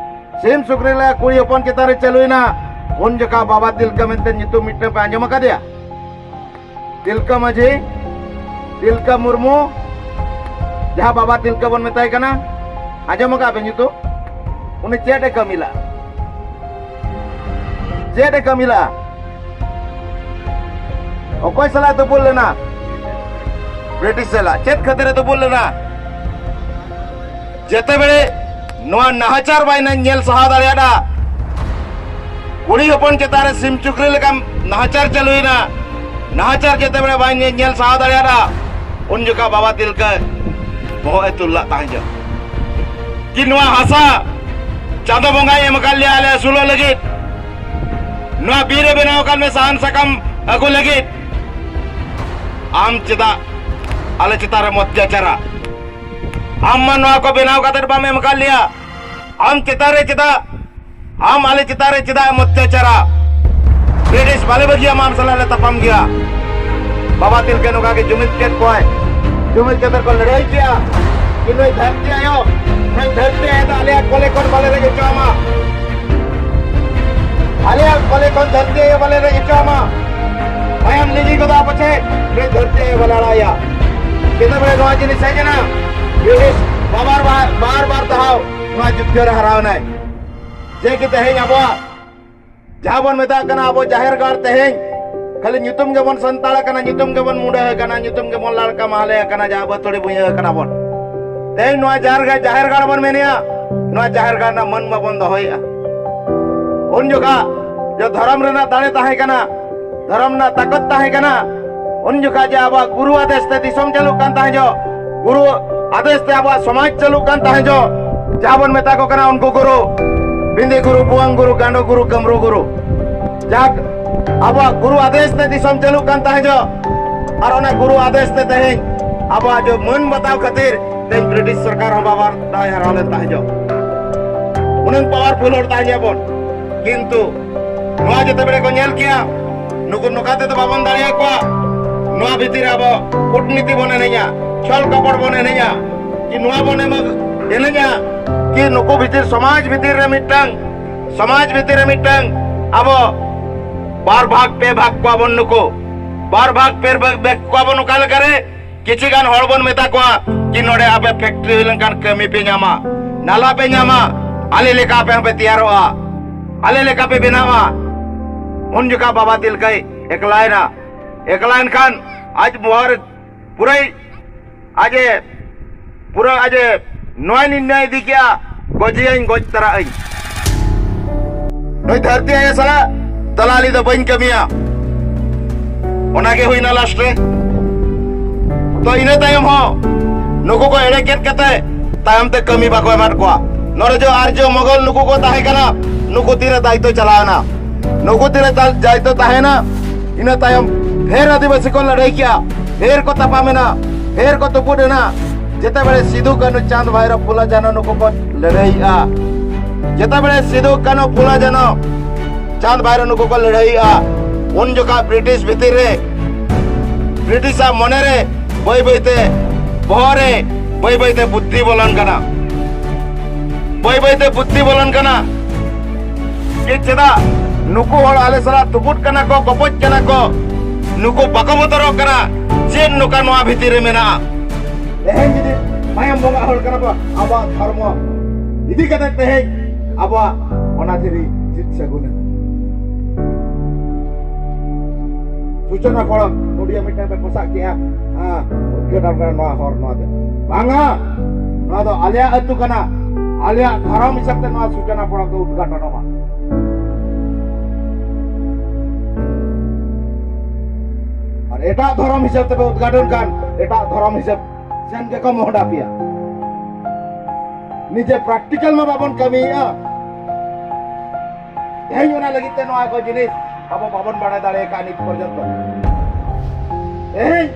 ᱥᱤᱢ ᱥᱩᱠᱨᱤ ᱞᱮᱠᱟ ᱠᱩᱲᱤ ᱦᱚᱯᱚᱱ ᱪᱮᱛᱟᱱ ᱨᱮ ᱪᱟᱹᱞᱩᱭᱮᱱᱟ, ᱩᱱ ᱡᱚᱠᱷᱟ ᱵᱟᱵᱟ ᱛᱤᱞᱠᱟᱹ ᱢᱮᱱᱛᱮ ᱧᱩᱛᱩᱢ ᱢᱤᱫᱴᱟᱝ ᱯᱮ ᱟᱸᱡᱚᱢ ᱟᱠᱟᱫᱮᱭᱟ? ᱛᱤᱞᱠᱟᱹ ᱢᱟᱹᱡᱷᱤ, ᱛᱤᱞᱠᱟᱹ ᱢᱩᱨᱢᱩ, ᱡᱟᱦᱟᱸ ᱵᱟᱵᱟ ᱛᱤᱞᱠᱟᱹ ᱵᱚᱱ ᱢᱮᱛᱟᱭ ᱠᱟᱱᱟ, ᱟᱸᱡᱚᱢ ᱟᱠᱟᱫ ᱵᱮᱱ ᱧᱩᱛᱩᱢ? ᱩᱱᱤ ᱪᱮᱫ ᱮ ᱠᱟᱹᱢᱤ ᱞᱟᱜᱼᱟ? ᱪᱮᱫ ᱮ ᱠᱟᱹᱢᱤ ᱞᱟᱜᱼᱟ? ᱚᱠᱚᱭ ᱥᱟᱞᱟᱜ ᱛᱩᱯᱩᱫ ᱞᱮᱱᱟ? ᱵᱨᱤᱴᱤᱥ ᱥᱟᱞᱟᱜ᱾ ᱪᱮᱫ ᱠᱷᱟᱹᱛᱤᱨ ᱮ ᱛᱩᱯᱩᱫ ᱞᱮᱱᱟ? ᱡᱮᱛᱮ ᱵᱮᱲᱮ ᱱᱚᱣᱟ ᱱᱟᱦᱟᱪᱟᱨ ᱵᱟᱭ ᱧᱮᱞ ᱥᱟᱦᱟᱣ ᱫᱟᱲᱮᱭᱟᱫᱟ, ᱠᱩᱲᱤ ᱦᱚᱯᱚᱱ ᱪᱮᱛᱟᱱ ᱨᱮ ᱥᱤᱢ ᱪᱩᱠᱨᱤ ᱞᱮᱠᱟᱱ ᱱᱟᱦᱟᱪᱟᱨ ᱪᱟᱹᱞᱩᱭᱮᱱᱟ, ᱱᱟᱦᱟᱪᱟᱨ ᱡᱮᱛᱮ ᱵᱮᱲᱮ ᱵᱟᱭ ᱧᱮ-, ᱧᱮᱞ ᱥᱟᱦᱟᱣ ᱫᱟᱲᱮᱭᱟᱫᱟ, ᱩᱱ ᱡᱚᱠᱷᱟ ᱵᱟᱵᱟ ᱛᱤᱞᱠᱟᱹ ᱵᱚᱦᱚᱜ ᱮ ᱛᱩᱞ ᱞᱟᱜ ᱛᱟᱦᱮᱸ ᱡᱚᱜ ᱠᱤ ᱱᱚᱣᱟ ᱦᱟᱥᱟ ᱪᱟᱸᱫᱚ ᱵᱚᱸᱜᱟᱭ ᱮᱢ ᱟᱠᱟᱫ ᱞᱮᱭᱟ ᱟᱞᱮ ᱟᱹᱥᱩᱞᱚᱜ ᱞᱟᱹᱜᱤᱫ, ᱱᱚᱣᱟ ᱵᱤᱨ ᱮ ᱵᱮᱱᱟᱣ ᱟᱠᱟᱫ ᱢᱮ ᱥᱟᱦᱟᱱ ᱥᱟᱠᱟᱢ ᱟᱹᱜᱩ ᱞᱟᱹᱜᱤᱫ᱾ ᱟᱢ ᱪᱮᱫᱟᱜ ᱟᱞᱮ ᱪᱮᱛᱟᱱ ᱨᱮᱢ ᱚᱛᱛᱟᱪᱟᱨᱟ? ᱟᱢ ᱢᱟ ᱱᱚᱣᱟ ᱠᱚ ᱵᱮᱱᱟᱣ ᱠᱟᱛᱮ ᱵᱟᱢ ᱮᱢ ᱟᱠᱟᱫ ᱞᱮᱭᱟ᱾ ᱟᱢ ᱪᱮᱛᱟᱱ ᱨᱮ ᱪᱮᱫᱟᱜ, ᱟᱢ ᱟᱞᱮ ᱪᱮᱛᱟᱱ ᱨᱮ ᱪᱮᱫᱟᱜ ᱮᱢ ᱚᱛᱛᱟᱪᱟᱨᱟ? ᱵᱨᱤᱴᱤᱥ ᱵᱟᱞᱮ ᱵᱟᱹᱜᱤᱭᱟᱢᱟ, ᱟᱢ ᱥᱟᱞᱟᱜ ᱞᱮ ᱛᱟᱯᱟᱢ ᱜᱮᱭᱟ᱾ ᱵᱟᱵᱟ ᱛᱤᱞᱠᱟᱹ ᱱᱚᱝᱠᱟ ᱜᱮ ᱡᱩᱢᱤᱫ ᱠᱮᱫ ᱠᱚᱣᱟᱭ, ᱡᱩᱢᱤᱫ ᱠᱟᱛᱮ ᱠᱚ ᱞᱟᱹᱲᱦᱟᱹᱭ ᱠᱮᱜᱼᱟ᱾ ᱠᱤ ᱱᱩᱭ ᱫᱷᱟᱹᱨᱛᱤ ᱟᱭᱳ, ᱱᱩᱭ ᱫᱷᱟᱹᱨᱛᱤ ᱟᱭᱳ ᱫᱚ ᱟᱞᱮᱭᱟᱜ ᱠᱚᱞᱮ ᱠᱷᱚᱱ ᱵᱟᱞᱮ ᱨᱮᱡ ᱦᱚᱪᱚ ᱟᱢᱟ, ᱟᱞᱮᱭᱟᱜ ᱠᱚᱞᱮ ᱠᱷᱚᱱ ᱫᱷᱟᱹᱨᱛᱤ ᱟᱭᱳ ᱵᱟᱞᱮ ᱨᱮᱡ ᱦᱚᱪᱚ ᱟᱢᱟ᱾ ᱢᱟᱭᱟᱢ ᱞᱤᱸᱜᱤ ᱜᱚᱫᱚᱜᱼᱟ ᱯᱟᱪᱷᱮ, ᱱᱩᱭ ᱫᱷᱟᱹᱨᱛᱤ ᱟᱭᱳ ᱵᱟᱞᱟ ᱟᱲᱟᱜ ᱮᱭᱟ᱾ ᱪᱮᱫᱟᱜ ᱵᱚᱞᱮ ᱱᱚᱣᱟ ᱡᱤᱱᱤᱥ ᱦᱮᱡ ᱮᱱᱟ? ᱵᱨᱤᱴᱤᱥ ᱵᱟᱵᱟᱨ ᱵᱟᱨ, ᱵᱟᱨ ᱵᱟᱨ ᱫᱷᱟᱣ ᱱᱚᱣᱟ ᱡᱩᱫᱽᱫᱷᱚ ᱨᱮ ᱦᱟᱨᱟᱣ ᱮᱱᱟᱭ᱾ ᱡᱮ ᱠᱤ ᱛᱮᱦᱮᱧ ᱟᱵᱚᱣᱟᱜ ᱡᱟᱦᱟᱸ ᱵᱚᱱ ᱢᱮᱛᱟᱜ ᱠᱟᱱᱟ ᱟᱵᱚ ᱡᱟᱦᱮᱨ ᱜᱟᱲ, ᱛᱮᱦᱮᱧ ᱠᱷᱟᱹᱞᱤ ᱧᱩᱛᱩᱢ ᱜᱮᱵᱚᱱ ᱥᱟᱱᱛᱟᱲ ᱟᱠᱟᱱᱟ, ᱧᱩᱛᱩᱢ ᱜᱮᱵᱚᱱ ᱢᱩᱸᱰᱟᱹ ᱟᱠᱟᱱᱟ, ᱧᱩᱛᱩᱢ ᱜᱮᱵᱚᱱ ᱞᱟᱲᱠᱟ ᱢᱟᱦᱞᱮ ᱟᱠᱟᱱᱟ, ᱡᱟᱦᱟᱸ ᱵᱟᱹᱛᱷᱩᱲᱤ ᱵᱷᱩᱭᱟᱹ ᱟᱠᱟᱱᱟ ᱵᱚᱱ᱾ ᱛᱮᱦᱮᱧ ᱱᱚᱣᱟ ᱡᱟᱦᱮᱨ ᱜᱟᱲ, ᱡᱟᱦᱮᱨ ᱜᱟᱲ ᱵᱚᱱ ᱢᱮᱱᱮᱜᱼᱟ, ᱱᱚᱣᱟ ᱡᱟᱦᱮᱨ ᱜᱟᱲ ᱨᱮᱱᱟᱜ ᱢᱟᱹᱱ ᱵᱟᱵᱚᱱ ᱫᱚᱦᱚᱭᱮᱜᱼᱟ᱾ ᱩᱱ ᱡᱚᱠᱷᱟ ᱡᱚ ᱫᱷᱚᱨᱚᱢ ᱨᱮᱱᱟᱜ ᱫᱟᱲᱮ ᱛᱟᱦᱮᱸ ᱠᱟᱱᱟ, ᱫᱷᱚᱨᱚᱢ ᱨᱮᱱᱟᱜ ᱛᱟᱠᱚᱛ ᱛᱟᱦᱮᱸ ᱠᱟᱱᱟ, ᱩᱱ ᱡᱚᱠᱷᱟ ᱡᱮ ᱟᱵᱚᱣᱟᱜ ᱜᱩᱨᱩ ᱟᱫᱮᱥ ᱛᱮ ᱫᱤᱥᱚᱢ ᱪᱟᱹᱞᱩᱜ ᱠᱟᱱ ᱛᱟᱦᱮᱸ ᱡᱚ, ᱜᱩᱨᱩ ᱟᱫᱮᱥ ᱛᱮ ᱟᱵᱚᱣᱟᱜ ᱥᱚᱢᱟᱡᱽ ᱪᱟᱹᱞᱩᱜ ᱠᱟᱱ ᱛᱟᱦᱮᱸ ᱡᱚ, ᱡᱟᱦᱟᱸ ᱵᱚᱱ ᱢᱮᱛᱟ ᱠᱚ ᱠᱟᱱᱟ ᱩᱱᱠᱩ ᱜᱩᱨᱩ, ᱵᱤᱸᱫᱤ ᱜᱩᱨᱩ, ᱵᱷᱩᱣᱟᱹᱝ ᱜᱩᱨᱩ, ᱜᱟᱸᱰᱚ ᱜᱩᱨᱩ, ᱠᱟᱹᱢᱨᱩ ᱜᱩᱨᱩ, ᱡᱟᱠ ᱟᱵᱚᱣᱟᱜ ᱜᱩᱨᱩ ᱟᱫᱮᱥ ᱛᱮ ᱫᱤᱥᱚᱢ ᱪᱟᱹᱞᱩᱜ ᱠᱟᱱ ᱛᱟᱦᱮᱸ ᱡᱚ, ᱟᱨ ᱚᱱᱟ ᱜᱩᱨᱩ ᱟᱫᱮᱥ ᱛᱮ ᱛᱮᱦᱮᱧ ᱟᱵᱚᱣᱟᱜ ᱡᱚ ᱢᱟᱹᱱ ᱵᱟᱛᱟᱣ ᱠᱷᱟᱹᱛᱤᱨ ᱛᱮᱦᱮᱧ ᱵᱨᱤᱴᱤᱥ ᱥᱚᱨᱠᱟᱨ ᱦᱚᱸ ᱵᱟᱵᱟᱨ ᱫᱟᱭ ᱦᱟᱨᱟᱣ ᱞᱮᱱ ᱛᱟᱦᱮᱸ ᱡᱚ᱾ ᱩᱱᱟᱹᱝ powerful ᱦᱚᱲ ᱛᱟᱦᱮᱸ ᱡᱚ ᱵᱚᱱ᱾ ᱠᱤᱱᱛᱩ ᱱᱚᱣᱟ ᱡᱮᱛᱮ ᱵᱮᱲᱮ ᱠᱚ ᱧᱮᱞ ᱠᱮᱜᱼᱟ, ᱱᱩᱠᱩ ᱱᱚᱝᱠᱟ ᱛᱮᱫᱚ ᱵᱟᱵᱚᱱ ᱫᱟᱲᱮᱭᱟᱠᱚᱣᱟ᱾ ᱱᱚᱣᱟ ᱵᱷᱤᱛᱤᱨ ᱨᱮ ᱟᱵᱚ ᱠᱩᱴᱱᱤᱛᱤ ᱵᱚᱱ ᱮᱱᱮᱡᱟ, ᱪᱷᱚᱞ ᱠᱚᱯᱚᱲ ᱵᱚᱱ ᱮᱱᱮᱡᱟ, ᱠᱤ ᱱᱚᱣᱟ ᱵᱚᱱ ᱮᱢᱟ-, ᱮᱱᱮᱡᱟ ᱠᱤ ᱱᱩᱠᱩ ᱵᱷᱤᱛᱤᱨ, ᱥᱚᱢᱟᱡᱽ ᱵᱷᱤᱛᱤᱨ ᱨᱮ ᱢᱤᱫᱴᱟᱝ, ᱥᱚᱢᱟᱡᱽ ᱵᱷᱤᱛᱤᱨ ᱨᱮ ᱢᱤᱫᱴᱟᱝ ᱟᱵᱚ ᱵᱟᱨ ᱵᱷᱟᱜᱽ ᱯᱮ ᱵᱷᱟᱜᱽ ᱠᱚᱣᱟ ᱵᱚᱱ ᱱᱩᱠᱩ, ᱵᱟᱨ ᱵᱷᱟᱜᱽ ᱯᱮ ᱵᱷᱟᱜᱽ ᱠᱚᱣᱟ ᱵᱚᱱ ᱚᱠᱟ ᱞᱮᱠᱟᱨᱮ? ᱠᱤᱪᱷᱤ ᱜᱟᱱ ᱦᱚᱲ ᱵᱚᱱ ᱢᱮᱛᱟ ᱠᱚᱣᱟ ᱠᱤ ᱱᱚᱰᱮ ᱟᱯᱮ factory ᱦᱩᱭ ᱞᱮᱱᱠᱷᱟᱱ ᱠᱟᱹᱢᱤ ᱯᱮ ᱧᱟᱢᱟ, ᱱᱟᱞᱟ ᱯᱮ ᱧᱟᱢᱟ, ᱟᱞᱮ ᱞᱮᱠᱟ ᱟᱯᱮ ᱦᱚᱸᱯᱮ ᱛᱮᱭᱟᱨᱚᱜᱼᱟ, ᱟᱞᱮ ᱞᱮᱠᱟ ᱯᱮ ᱵᱮᱱᱟᱣᱟ᱾ ᱩᱱ ᱡᱚᱠᱷᱟ ᱵᱟᱵᱟ ᱛᱤᱞᱠᱟᱹᱭ ᱮᱠᱞᱟᱭᱮᱱᱟ᱾ ᱮᱠᱞᱟᱭᱮᱱ ᱠᱷᱟᱱ ᱟᱡ ᱵᱚᱦᱚᱜ ᱨᱮ ᱯᱩᱨᱟᱹᱭ ᱟᱡᱮ, ᱯᱩᱨᱟᱹ ᱟᱡᱮ ᱱᱚᱣᱟᱭ ᱱᱤᱨᱱᱚᱭ ᱤᱫᱤ ᱠᱮᱜᱼᱟ, ᱜᱚᱡᱮᱭᱟᱹᱧ, ᱜᱚᱡ ᱛᱟᱨᱟᱜ ᱟᱹᱧ᱾ ᱱᱩᱭ ᱫᱷᱟᱹᱨᱛᱤ ᱟᱭᱳ ᱥᱟᱞᱟᱜ ᱫᱟᱞᱟᱞᱤ ᱫᱚ ᱵᱟᱹᱧ ᱠᱟᱹᱢᱤᱭᱟ᱾ ᱚᱱᱟᱜᱮ ᱦᱩᱭᱱᱟ last ᱨᱮ᱾ ᱛᱚ ᱤᱱᱟᱹ ᱛᱟᱭᱚᱢ ᱦᱚᱸ ᱱᱩᱠᱩ ᱠᱚ ᱮᱲᱮ ᱠᱮᱫ ᱠᱟᱛᱮ ᱛᱟᱭᱚᱢ ᱛᱮ ᱠᱟᱹᱢᱤ ᱵᱟᱠᱚ ᱮᱢᱟᱫ ᱠᱚᱣᱟ᱾ ᱱᱚᱰᱮ ᱡᱚ ᱟᱨᱡᱚ ᱢᱚᱜᱚᱞ ᱱᱩᱠᱩ ᱠᱚ ᱛᱟᱦᱮᱸ ᱠᱟᱱᱟ, ᱱᱩᱠᱩ ᱛᱤᱨᱮ ᱫᱟᱭᱤᱛᱛᱚ ᱪᱟᱞᱟᱣ ᱮᱱᱟ? ᱱᱩᱠᱩ ᱛᱤᱨᱮ ᱫᱟ-, ᱫᱟᱭᱤᱛᱛᱚ ᱛᱟᱦᱮᱸᱱᱟ? ᱤᱱᱟᱹ ᱛᱟᱭᱚᱢ ᱯᱷᱮᱨ ᱟᱹᱫᱤᱵᱟᱹᱥᱤ ᱠᱚ ᱞᱟᱹᱲᱦᱟᱹᱭ ᱠᱮᱜᱼᱟ, ᱯᱷᱮᱨ ᱠᱚ ᱛᱟᱯᱟᱢ ᱮᱱᱟ, ᱯᱷᱮᱨ ᱠᱚ ᱛᱩᱯᱩᱫ ᱮᱱᱟ᱾ ᱡᱮᱛᱮ ᱵᱮᱲᱮ ᱥᱤᱫᱩ, ᱠᱟᱹᱱᱦᱩ, ᱪᱟᱸᱫᱽ, ᱵᱷᱟᱭᱨᱚ, ᱯᱷᱩᱞᱟ, ᱡᱷᱟᱱᱚ ᱱᱩᱠᱩ ᱠᱚ ᱞᱟᱹᱲᱦᱟᱹᱭᱮᱜᱼᱟ, ᱡᱮᱛᱮ ᱵᱮᱲᱮ ᱥᱤᱫᱩ, ᱠᱟᱹᱱᱦᱩ, ᱯᱷᱩᱞᱟ, ᱡᱷᱟᱱᱚ, ᱪᱟᱸᱫᱽ, ᱵᱷᱟᱭᱨᱚ ᱱᱩᱠᱩ ᱠᱚ ᱞᱟᱹᱲᱦᱟᱹᱭᱮᱜᱼᱟ, ᱩᱱ ᱡᱚᱠᱷᱟ ᱵᱨᱤᱴᱤᱥ ᱵᱷᱤᱛᱤᱨ ᱨᱮ, ᱵᱨᱤᱴᱤᱥᱟᱜ ᱢᱚᱱᱮ ᱨᱮ ᱵᱟᱹᱭ ᱵᱟᱹᱭ ᱛᱮ, ᱵᱚᱦᱚᱜ ᱨᱮ ᱵᱟᱹᱭ ᱵᱟᱹᱭ ᱛᱮ ᱵᱩᱫᱽᱫᱷᱤ ᱵᱚᱞᱚᱱ ᱠᱟᱱᱟ, ᱵᱟᱹᱭ ᱵᱟᱹᱭ ᱛᱮ ᱵᱩᱫᱽᱫᱷᱤ ᱵᱚᱞᱚᱱ ᱠᱟᱱᱟ᱾ ᱡᱮ ᱪᱮᱫᱟᱜ ᱱᱩᱠᱩ ᱦᱚᱲ ᱟᱞᱮ ᱥᱟᱞᱟᱜ ᱛᱩᱯᱩᱫ ᱠᱟᱱᱟ ᱠᱚ, ᱜᱚᱯᱚᱡ ᱠᱟᱱᱟ ᱠᱚ, ᱱᱩᱠᱩ ᱵᱟᱠᱚ ᱵᱚᱛᱚᱨᱚᱜ ᱠᱟᱱᱟ᱾ ᱪᱮᱫ ᱱᱚᱝᱠᱟ ᱱᱚᱣᱟ ᱵᱷᱤᱛᱤᱨ ᱨᱮ ᱢᱮᱱᱟᱜᱼᱟ? ᱛᱮᱦᱮᱧ ᱡᱩᱫᱤ ᱢᱟᱭᱟᱢ ᱵᱚᱸᱜᱟ ᱦᱚᱲ ᱠᱟᱱᱟ ᱵᱚ, ᱟᱵᱚᱣᱟᱜ ᱫᱷᱚᱨᱢᱚ ᱤᱫᱤ ᱠᱟᱛᱮ ᱛᱮᱦᱮᱧ ᱟᱵᱚᱣᱟᱜ ᱚᱱᱟ ᱫᱷᱤᱨᱤ ᱪᱮᱫ ᱥᱟᱹᱜᱩᱱᱟ? ᱥᱩᱪᱚᱱᱟ ᱯᱷᱚᱲᱚ ᱱᱚᱰᱤᱭᱟ ᱢᱤᱫᱴᱟᱝ ᱯᱮ ᱯᱚᱥᱟᱜ ᱠᱮᱜᱼᱟ, ᱦᱮᱸ, ᱩᱫᱽᱜᱷᱟᱴᱚᱱ ᱠᱟᱱᱟ ᱱᱚᱣᱟ ᱦᱚᱨ ᱱᱚᱣᱟ ᱛᱮ᱾ ᱵᱟᱝᱟ, ᱱᱚᱣᱟ ᱫᱚ ᱟᱞᱮᱭᱟᱜ ᱟᱹᱛᱩ ᱠᱟᱱᱟ, ᱟᱞᱮᱭᱟᱜ ᱫᱷᱚᱨᱚᱢ ᱦᱤᱥᱟᱹᱵ ᱛᱮ ᱱᱚᱣᱟ ᱥᱩᱪᱚᱱᱟ ᱯᱷᱚᱲᱚ ᱫᱚ ᱩᱫᱽᱜᱷᱟᱴᱚᱱᱚᱜᱼᱟ᱾ ᱟᱨ ᱮᱴᱟᱜ ᱫᱷᱚᱨᱚᱢ ᱦᱤᱥᱟᱹᱵ ᱛᱮᱯᱮ ᱩᱫᱽᱜᱷᱟᱴᱚᱱ ᱠᱷᱟᱱ, ᱮᱴᱟᱜ ᱫᱷᱚᱨᱚᱢ ᱦᱤᱥᱟᱹᱵ ᱥᱮᱱ ᱜᱮᱠᱚ ᱢᱚᱦᱰᱟ ᱯᱮᱭᱟ᱾ ᱱᱤᱡᱮ ᱯᱨᱮᱠᱴᱤᱠᱟᱞ ᱢᱟ ᱵᱟᱵᱚᱱ ᱠᱟᱹᱢᱤᱭᱮᱫᱼᱟ᱾ ᱛᱮᱦᱮᱧ ᱚᱱᱟ ᱞᱟᱹᱜᱤᱫ ᱛᱮ ᱱᱚᱣᱟ ᱠᱚ ᱡᱤᱱᱤᱥ ᱟᱵᱚ ᱵᱟᱵᱚᱱ ᱵᱟᱲᱟᱭ ᱫᱟᱲᱮ ᱟᱠᱟᱫ ᱱᱤᱛ ᱯᱚᱨᱡᱚᱱᱛᱚ᱾ ᱛᱮᱦᱮᱧ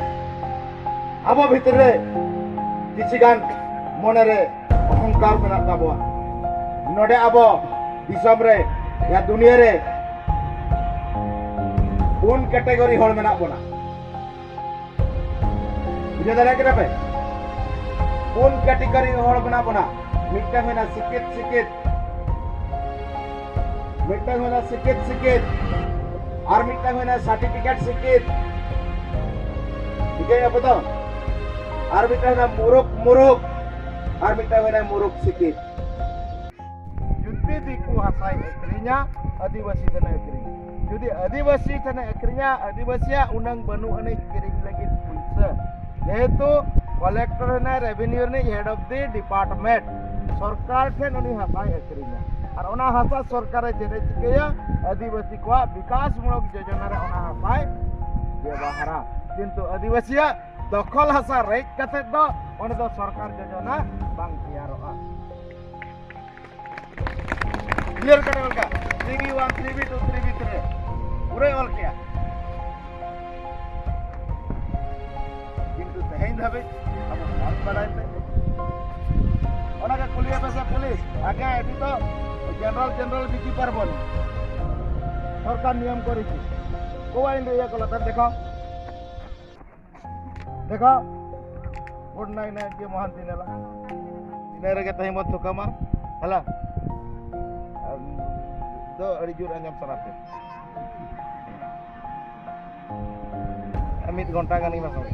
ᱟᱵᱚ ᱵᱷᱤᱛᱨᱤ ᱨᱮ ᱠᱤᱪᱷᱤ ᱜᱟᱱ ᱢᱚᱱᱮ ᱨᱮ ᱚᱦᱚᱝᱠᱟᱨ ᱢᱮᱱᱟᱜ ᱛᱟᱵᱚᱣᱟ᱾ ᱱᱚᱰᱮ ᱟᱵᱚ ᱫᱤᱥᱚᱢ ᱨᱮ, ᱭᱟ ᱫᱩᱱᱤᱭᱟᱹ ᱨᱮ ᱯᱩᱱ ᱠᱮᱴᱮᱜᱚᱨᱤ ᱦᱚᱲ ᱢᱮᱱᱟᱜ ᱵᱚᱱᱟ᱾ ᱵᱩᱡᱷᱟᱹᱣ ᱫᱟᱲᱮᱭᱟᱜ ᱠᱟᱱᱟ ᱯᱮ? ᱯᱩᱱ ᱠᱮᱴᱮᱜᱚᱨᱤ ᱦᱚᱲ ᱢᱮᱱᱟᱜ ᱵᱚᱱᱟ᱾ ᱢᱤᱫᱴᱟᱝ ᱦᱩᱭᱱᱟ ᱥᱤᱠᱠᱷᱤᱛ, ᱥᱤᱠᱠᱷᱤᱛ᱾ ᱢᱤᱫᱴᱟᱝ ᱦᱩᱭᱱᱟ ᱥᱤᱠᱠᱷᱤᱛ, ᱥᱤᱠᱠᱷᱤᱛ᱾ ᱟᱨ ᱢᱤᱫᱴᱟᱝ ᱦᱩᱭᱱᱟ ᱥᱟᱨᱴᱤᱯᱷᱤᱠᱮᱴ ᱥᱤᱠᱠᱷᱤᱛ᱾ ᱴᱷᱤᱠᱟᱹᱭ ᱟᱯᱮ ᱛᱚ? ᱟᱨ ᱢᱤᱫᱴᱟᱝ ᱦᱩᱭᱱᱟ ᱢᱩᱨᱩᱠ, ᱢᱩᱨᱩᱠ᱾ ᱟᱨ ᱢᱤᱫᱴᱟᱝ ᱦᱩᱭᱱᱟ ᱢᱩᱨᱩᱠ ᱥᱤᱠᱠᱷᱤᱛ᱾ ᱡᱩᱫᱤ ᱫᱤᱠᱩ ᱦᱟᱥᱟᱭ ᱟᱹᱠᱷᱨᱤᱧᱟ, ᱟᱹᱫᱤᱵᱟᱹᱥᱤ ᱴᱷᱮᱱᱮ ᱟᱹᱠᱷᱨᱤᱧᱟ᱾ ᱡᱩᱫᱤ ᱟᱹᱫᱤᱵᱟᱹᱥᱤ ᱴᱷᱮᱱᱮ ᱟᱹᱠᱷᱨᱤᱧᱟ, ᱟᱹᱫᱤᱵᱟᱹᱥᱤᱭᱟᱜ ᱩᱱᱟᱹᱝ ᱵᱟᱹᱱᱩᱜ ᱟᱹᱱᱤᱡ ᱠᱤᱨᱤᱧ ᱞᱟᱹᱜᱤᱫ ᱯᱩᱭᱥᱟᱹ᱾ ᱡᱮᱦᱮᱛᱩ ᱠᱚᱞᱮᱠᱴᱚᱨ ᱦᱮᱱᱟᱭ, ᱨᱮᱵᱷᱮᱱᱤᱭᱩ ᱨᱤᱱᱤᱡ head of the department, ᱥᱚᱨᱠᱟᱨ ᱴᱷᱮᱱ ᱩᱱᱤ ᱦᱟᱥᱟᱭ ᱟᱹᱠᱷᱨᱤᱧᱟ᱾ ᱟᱨ ᱚᱱᱟ ᱦᱟᱥᱟ ᱥᱚᱨᱠᱟᱨᱮ ᱪᱮᱫ ᱮ ᱪᱤᱠᱟᱹᱭᱟ? ᱟᱹᱫᱤᱵᱟᱹᱥᱤ ᱠᱚᱣᱟᱜ ᱵᱤᱠᱟᱥᱢᱩᱞᱚᱠ ᱡᱳᱡᱚᱱᱟ ᱨᱮ ᱚᱱᱟ ᱦᱟᱥᱟᱭ ᱵᱮᱵᱚᱦᱟᱨᱟ᱾ ᱠᱤᱱᱛᱩ ᱟᱹᱫᱤᱵᱟᱹᱥᱤᱭᱟᱜ ᱫᱚᱠᱷᱚᱞ ᱦᱟᱥᱟ ᱨᱮᱡ ᱠᱟᱛᱮ ᱫᱚ ᱚᱸᱰᱮ ᱫᱚ ᱥᱚᱨᱠᱟᱨ ᱡᱳᱡᱚᱱᱟ ᱵᱟᱝ ᱛᱮᱭᱟᱨᱚᱜᱼᱟ᱾ ᱠᱞᱤᱭᱟᱨ ᱠᱟᱴ ᱚᱞ ᱠᱟᱜ, three B one, three B two, three B three ᱯᱩᱨᱟᱹᱭ ᱚᱞ ᱠᱮᱜᱼᱟ᱾ ᱠᱤᱱᱛᱩ ᱛᱮᱦᱮᱧ ᱫᱷᱟᱹᱵᱤᱡ ᱟᱵᱚ ᱵᱟᱝ ᱵᱟᱲᱟᱭ ᱛᱮ ᱚᱱᱟ ᱜᱮ ᱠᱩᱞᱤᱭᱮ ᱯᱮᱥᱮ ᱯᱩᱞᱤᱥ, ᱟᱜᱮ ᱮᱴᱤ ᱛᱚ ᱡᱮᱱᱟᱨᱮᱞ ᱡᱮᱱᱟᱨᱮᱞ ᱵᱤᱠᱤ ᱯᱟᱨᱵᱚᱱ ᱥᱚᱨᱠᱟᱨ ᱱᱤᱭᱚᱢ ᱠᱚ ᱨᱤᱛᱤ ᱠᱚᱣᱟ ᱤᱧ ᱤᱭᱟᱹ ᱠᱚ ᱞᱟᱛᱟᱨ ᱫᱮᱠᱷᱟᱣ᱾ ᱫᱮᱠᱷᱟᱣ, ᱜᱩᱰ ᱱᱟᱭᱤᱴ ᱱᱟᱭᱤᱴ ᱜᱮ ᱢᱚᱦᱟᱱᱛᱤ ᱱᱮᱞᱟ᱾ ᱤᱱᱟᱹ ᱨᱮᱜᱮ ᱛᱮᱦᱮᱧ ᱵᱚᱱ ᱛᱷᱩᱠᱟᱢᱟ᱾ ᱦᱮᱞᱟ ᱫᱚ ᱟᱹᱰᱤ ᱡᱳᱨ ᱟᱸᱡᱚᱢ ᱥᱟᱱᱟ ᱯᱮ᱾ ᱢᱤᱫ ᱜᱷᱚᱱᱴᱟ ᱜᱟᱱ ᱤᱧ ᱥᱚᱸᱜᱮ᱾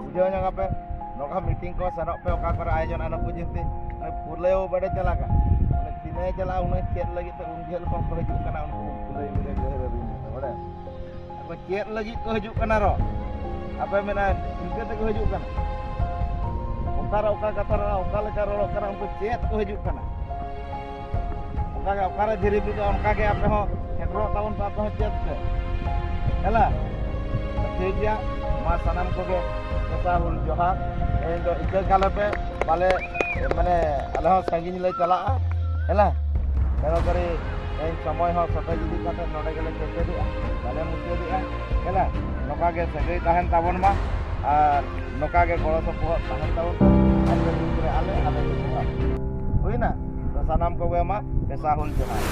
ᱵᱩᱡᱷᱟᱹᱣ ᱧᱚᱜ ᱟᱯᱮ, ᱱᱚᱝᱠᱟ ᱢᱤᱴᱤᱝ ᱠᱚ ᱥᱮᱱᱚᱜ ᱯᱮ, ᱚᱠᱟ ᱠᱚᱨᱮ ᱟᱭᱳᱡᱚᱱ ᱟᱱᱟ ᱠᱚ ᱡᱤᱱᱤᱥ, ᱯᱩᱨᱞᱟᱹᱭ ᱵᱟᱵᱟ ᱵᱟᱰᱮ ᱪᱟᱞᱟᱜ ᱠᱟᱱ, ᱛᱤᱱᱟᱹᱜ ᱪᱟᱞᱟᱜᱼᱟ ᱩᱱᱟᱹᱜ ᱪᱮᱫ ᱞᱟᱹᱜᱤᱫ ᱛᱮ ᱩᱱ ᱡᱷᱟᱹᱞ ᱠᱷᱚᱱ ᱠᱚ ᱦᱤᱡᱩᱜ ᱠᱟᱱᱟ ᱩᱱᱠᱩ ᱯᱩᱨᱞᱟᱹᱭ ᱵᱟᱵᱟ ᱵᱟᱰᱮ᱾ ᱟᱠᱚ ᱪᱮᱫ ᱞᱟᱹᱜᱤᱫ ᱠᱚ ᱦᱤᱡᱩᱜ ᱠᱟᱱᱟ ᱨᱚ? ᱟᱯᱮ ᱢᱮᱱᱟ ᱤᱱᱠᱟᱹ ᱛᱮᱠᱚ ᱦᱤᱡᱩᱜ ᱠᱟᱱᱟ? ᱚᱠᱟᱨᱮ ᱚᱠᱟ ᱠᱟᱛᱷᱟ ᱨᱚᱲᱟ, ᱚᱠᱟ ᱞᱮᱠᱟ ᱨᱚᱲᱚᱜ ᱠᱟᱱᱟ, ᱩᱱᱠᱩ ᱪᱮᱫ ᱠᱚ ᱦᱤᱡᱩᱜ ᱠᱟᱱᱟ? ᱚᱱᱠᱟᱜᱮ ᱚᱠᱟᱨᱮ ᱫᱷᱤᱨᱤ ᱵᱤᱫᱚᱜᱼᱟ, ᱚᱱᱠᱟᱜᱮ ᱟᱯᱮ ᱦᱚᱸ ᱥᱮᱴᱮᱨᱚᱜ ᱛᱟᱵᱚᱱ ᱯᱮ, ᱟᱯᱮ ᱦᱚᱸ ᱪᱮᱫ ᱯᱮ᱾ ᱦᱮᱞᱟ? ᱴᱷᱤᱠ ᱜᱮᱭᱟ, ᱢᱟ ᱥᱟᱱᱟᱢ ᱠᱚᱜᱮ ᱯᱮᱥᱟ ᱦᱩᱞ ᱡᱚᱦᱟᱨ᱾ ᱛᱮᱦᱮᱧ ᱫᱚ ᱤᱠᱟᱹ ᱠᱟᱞᱮ ᱯᱮ, ᱵᱟᱞᱮ, ᱢᱟᱱᱮ, ᱟᱞᱮ ᱦᱚᱸ ᱥᱟᱺᱜᱤᱧ ᱞᱮ ᱪᱟᱞᱟᱜᱼᱟ᱾ ᱦᱮᱞᱟ? ᱛᱮᱨᱚ ᱛᱟᱹᱨᱤᱠᱷ ᱛᱮᱦᱮᱧ ᱥᱚᱢᱚᱭ ᱦᱚᱸ ᱥᱮᱴᱮᱨ ᱤᱫᱤ ᱠᱟᱛᱮ ᱱᱚᱰᱮ ᱜᱮᱞᱮ ᱠᱮᱪᱮᱫᱮᱜᱼᱟ, ᱵᱟᱞᱮ ᱢᱩᱪᱟᱹᱫᱮᱜᱼᱟ᱾ ᱦᱮᱞᱟ? ᱱᱚᱝᱠᱟ ᱜᱮ ᱥᱟᱹᱜᱟᱹᱭ ᱛᱟᱦᱮᱱ ᱛᱟᱵᱚᱱ ᱢᱟ, ᱟᱨ ᱱᱚᱝᱠᱟ ᱜᱮ ᱜᱚᱲᱚ ᱥᱚᱯᱚᱦᱚᱫ ᱛᱟᱦᱮᱱ ᱛᱟᱵᱚᱱ ᱢᱟ᱾ ᱟᱯᱮ ᱫᱩᱠ ᱨᱮ ᱟᱞᱮ, ᱟᱞᱮ ᱫᱩᱠ ᱨᱮ ᱟᱯᱮ᱾ ᱦᱩᱭᱱᱟ? ᱛᱚ ᱥᱟᱱᱟᱢ ᱠᱚᱜᱮ ᱢᱟ ᱯᱮᱥᱟ ᱦᱩᱞ ᱡᱚᱦᱟᱨ᱾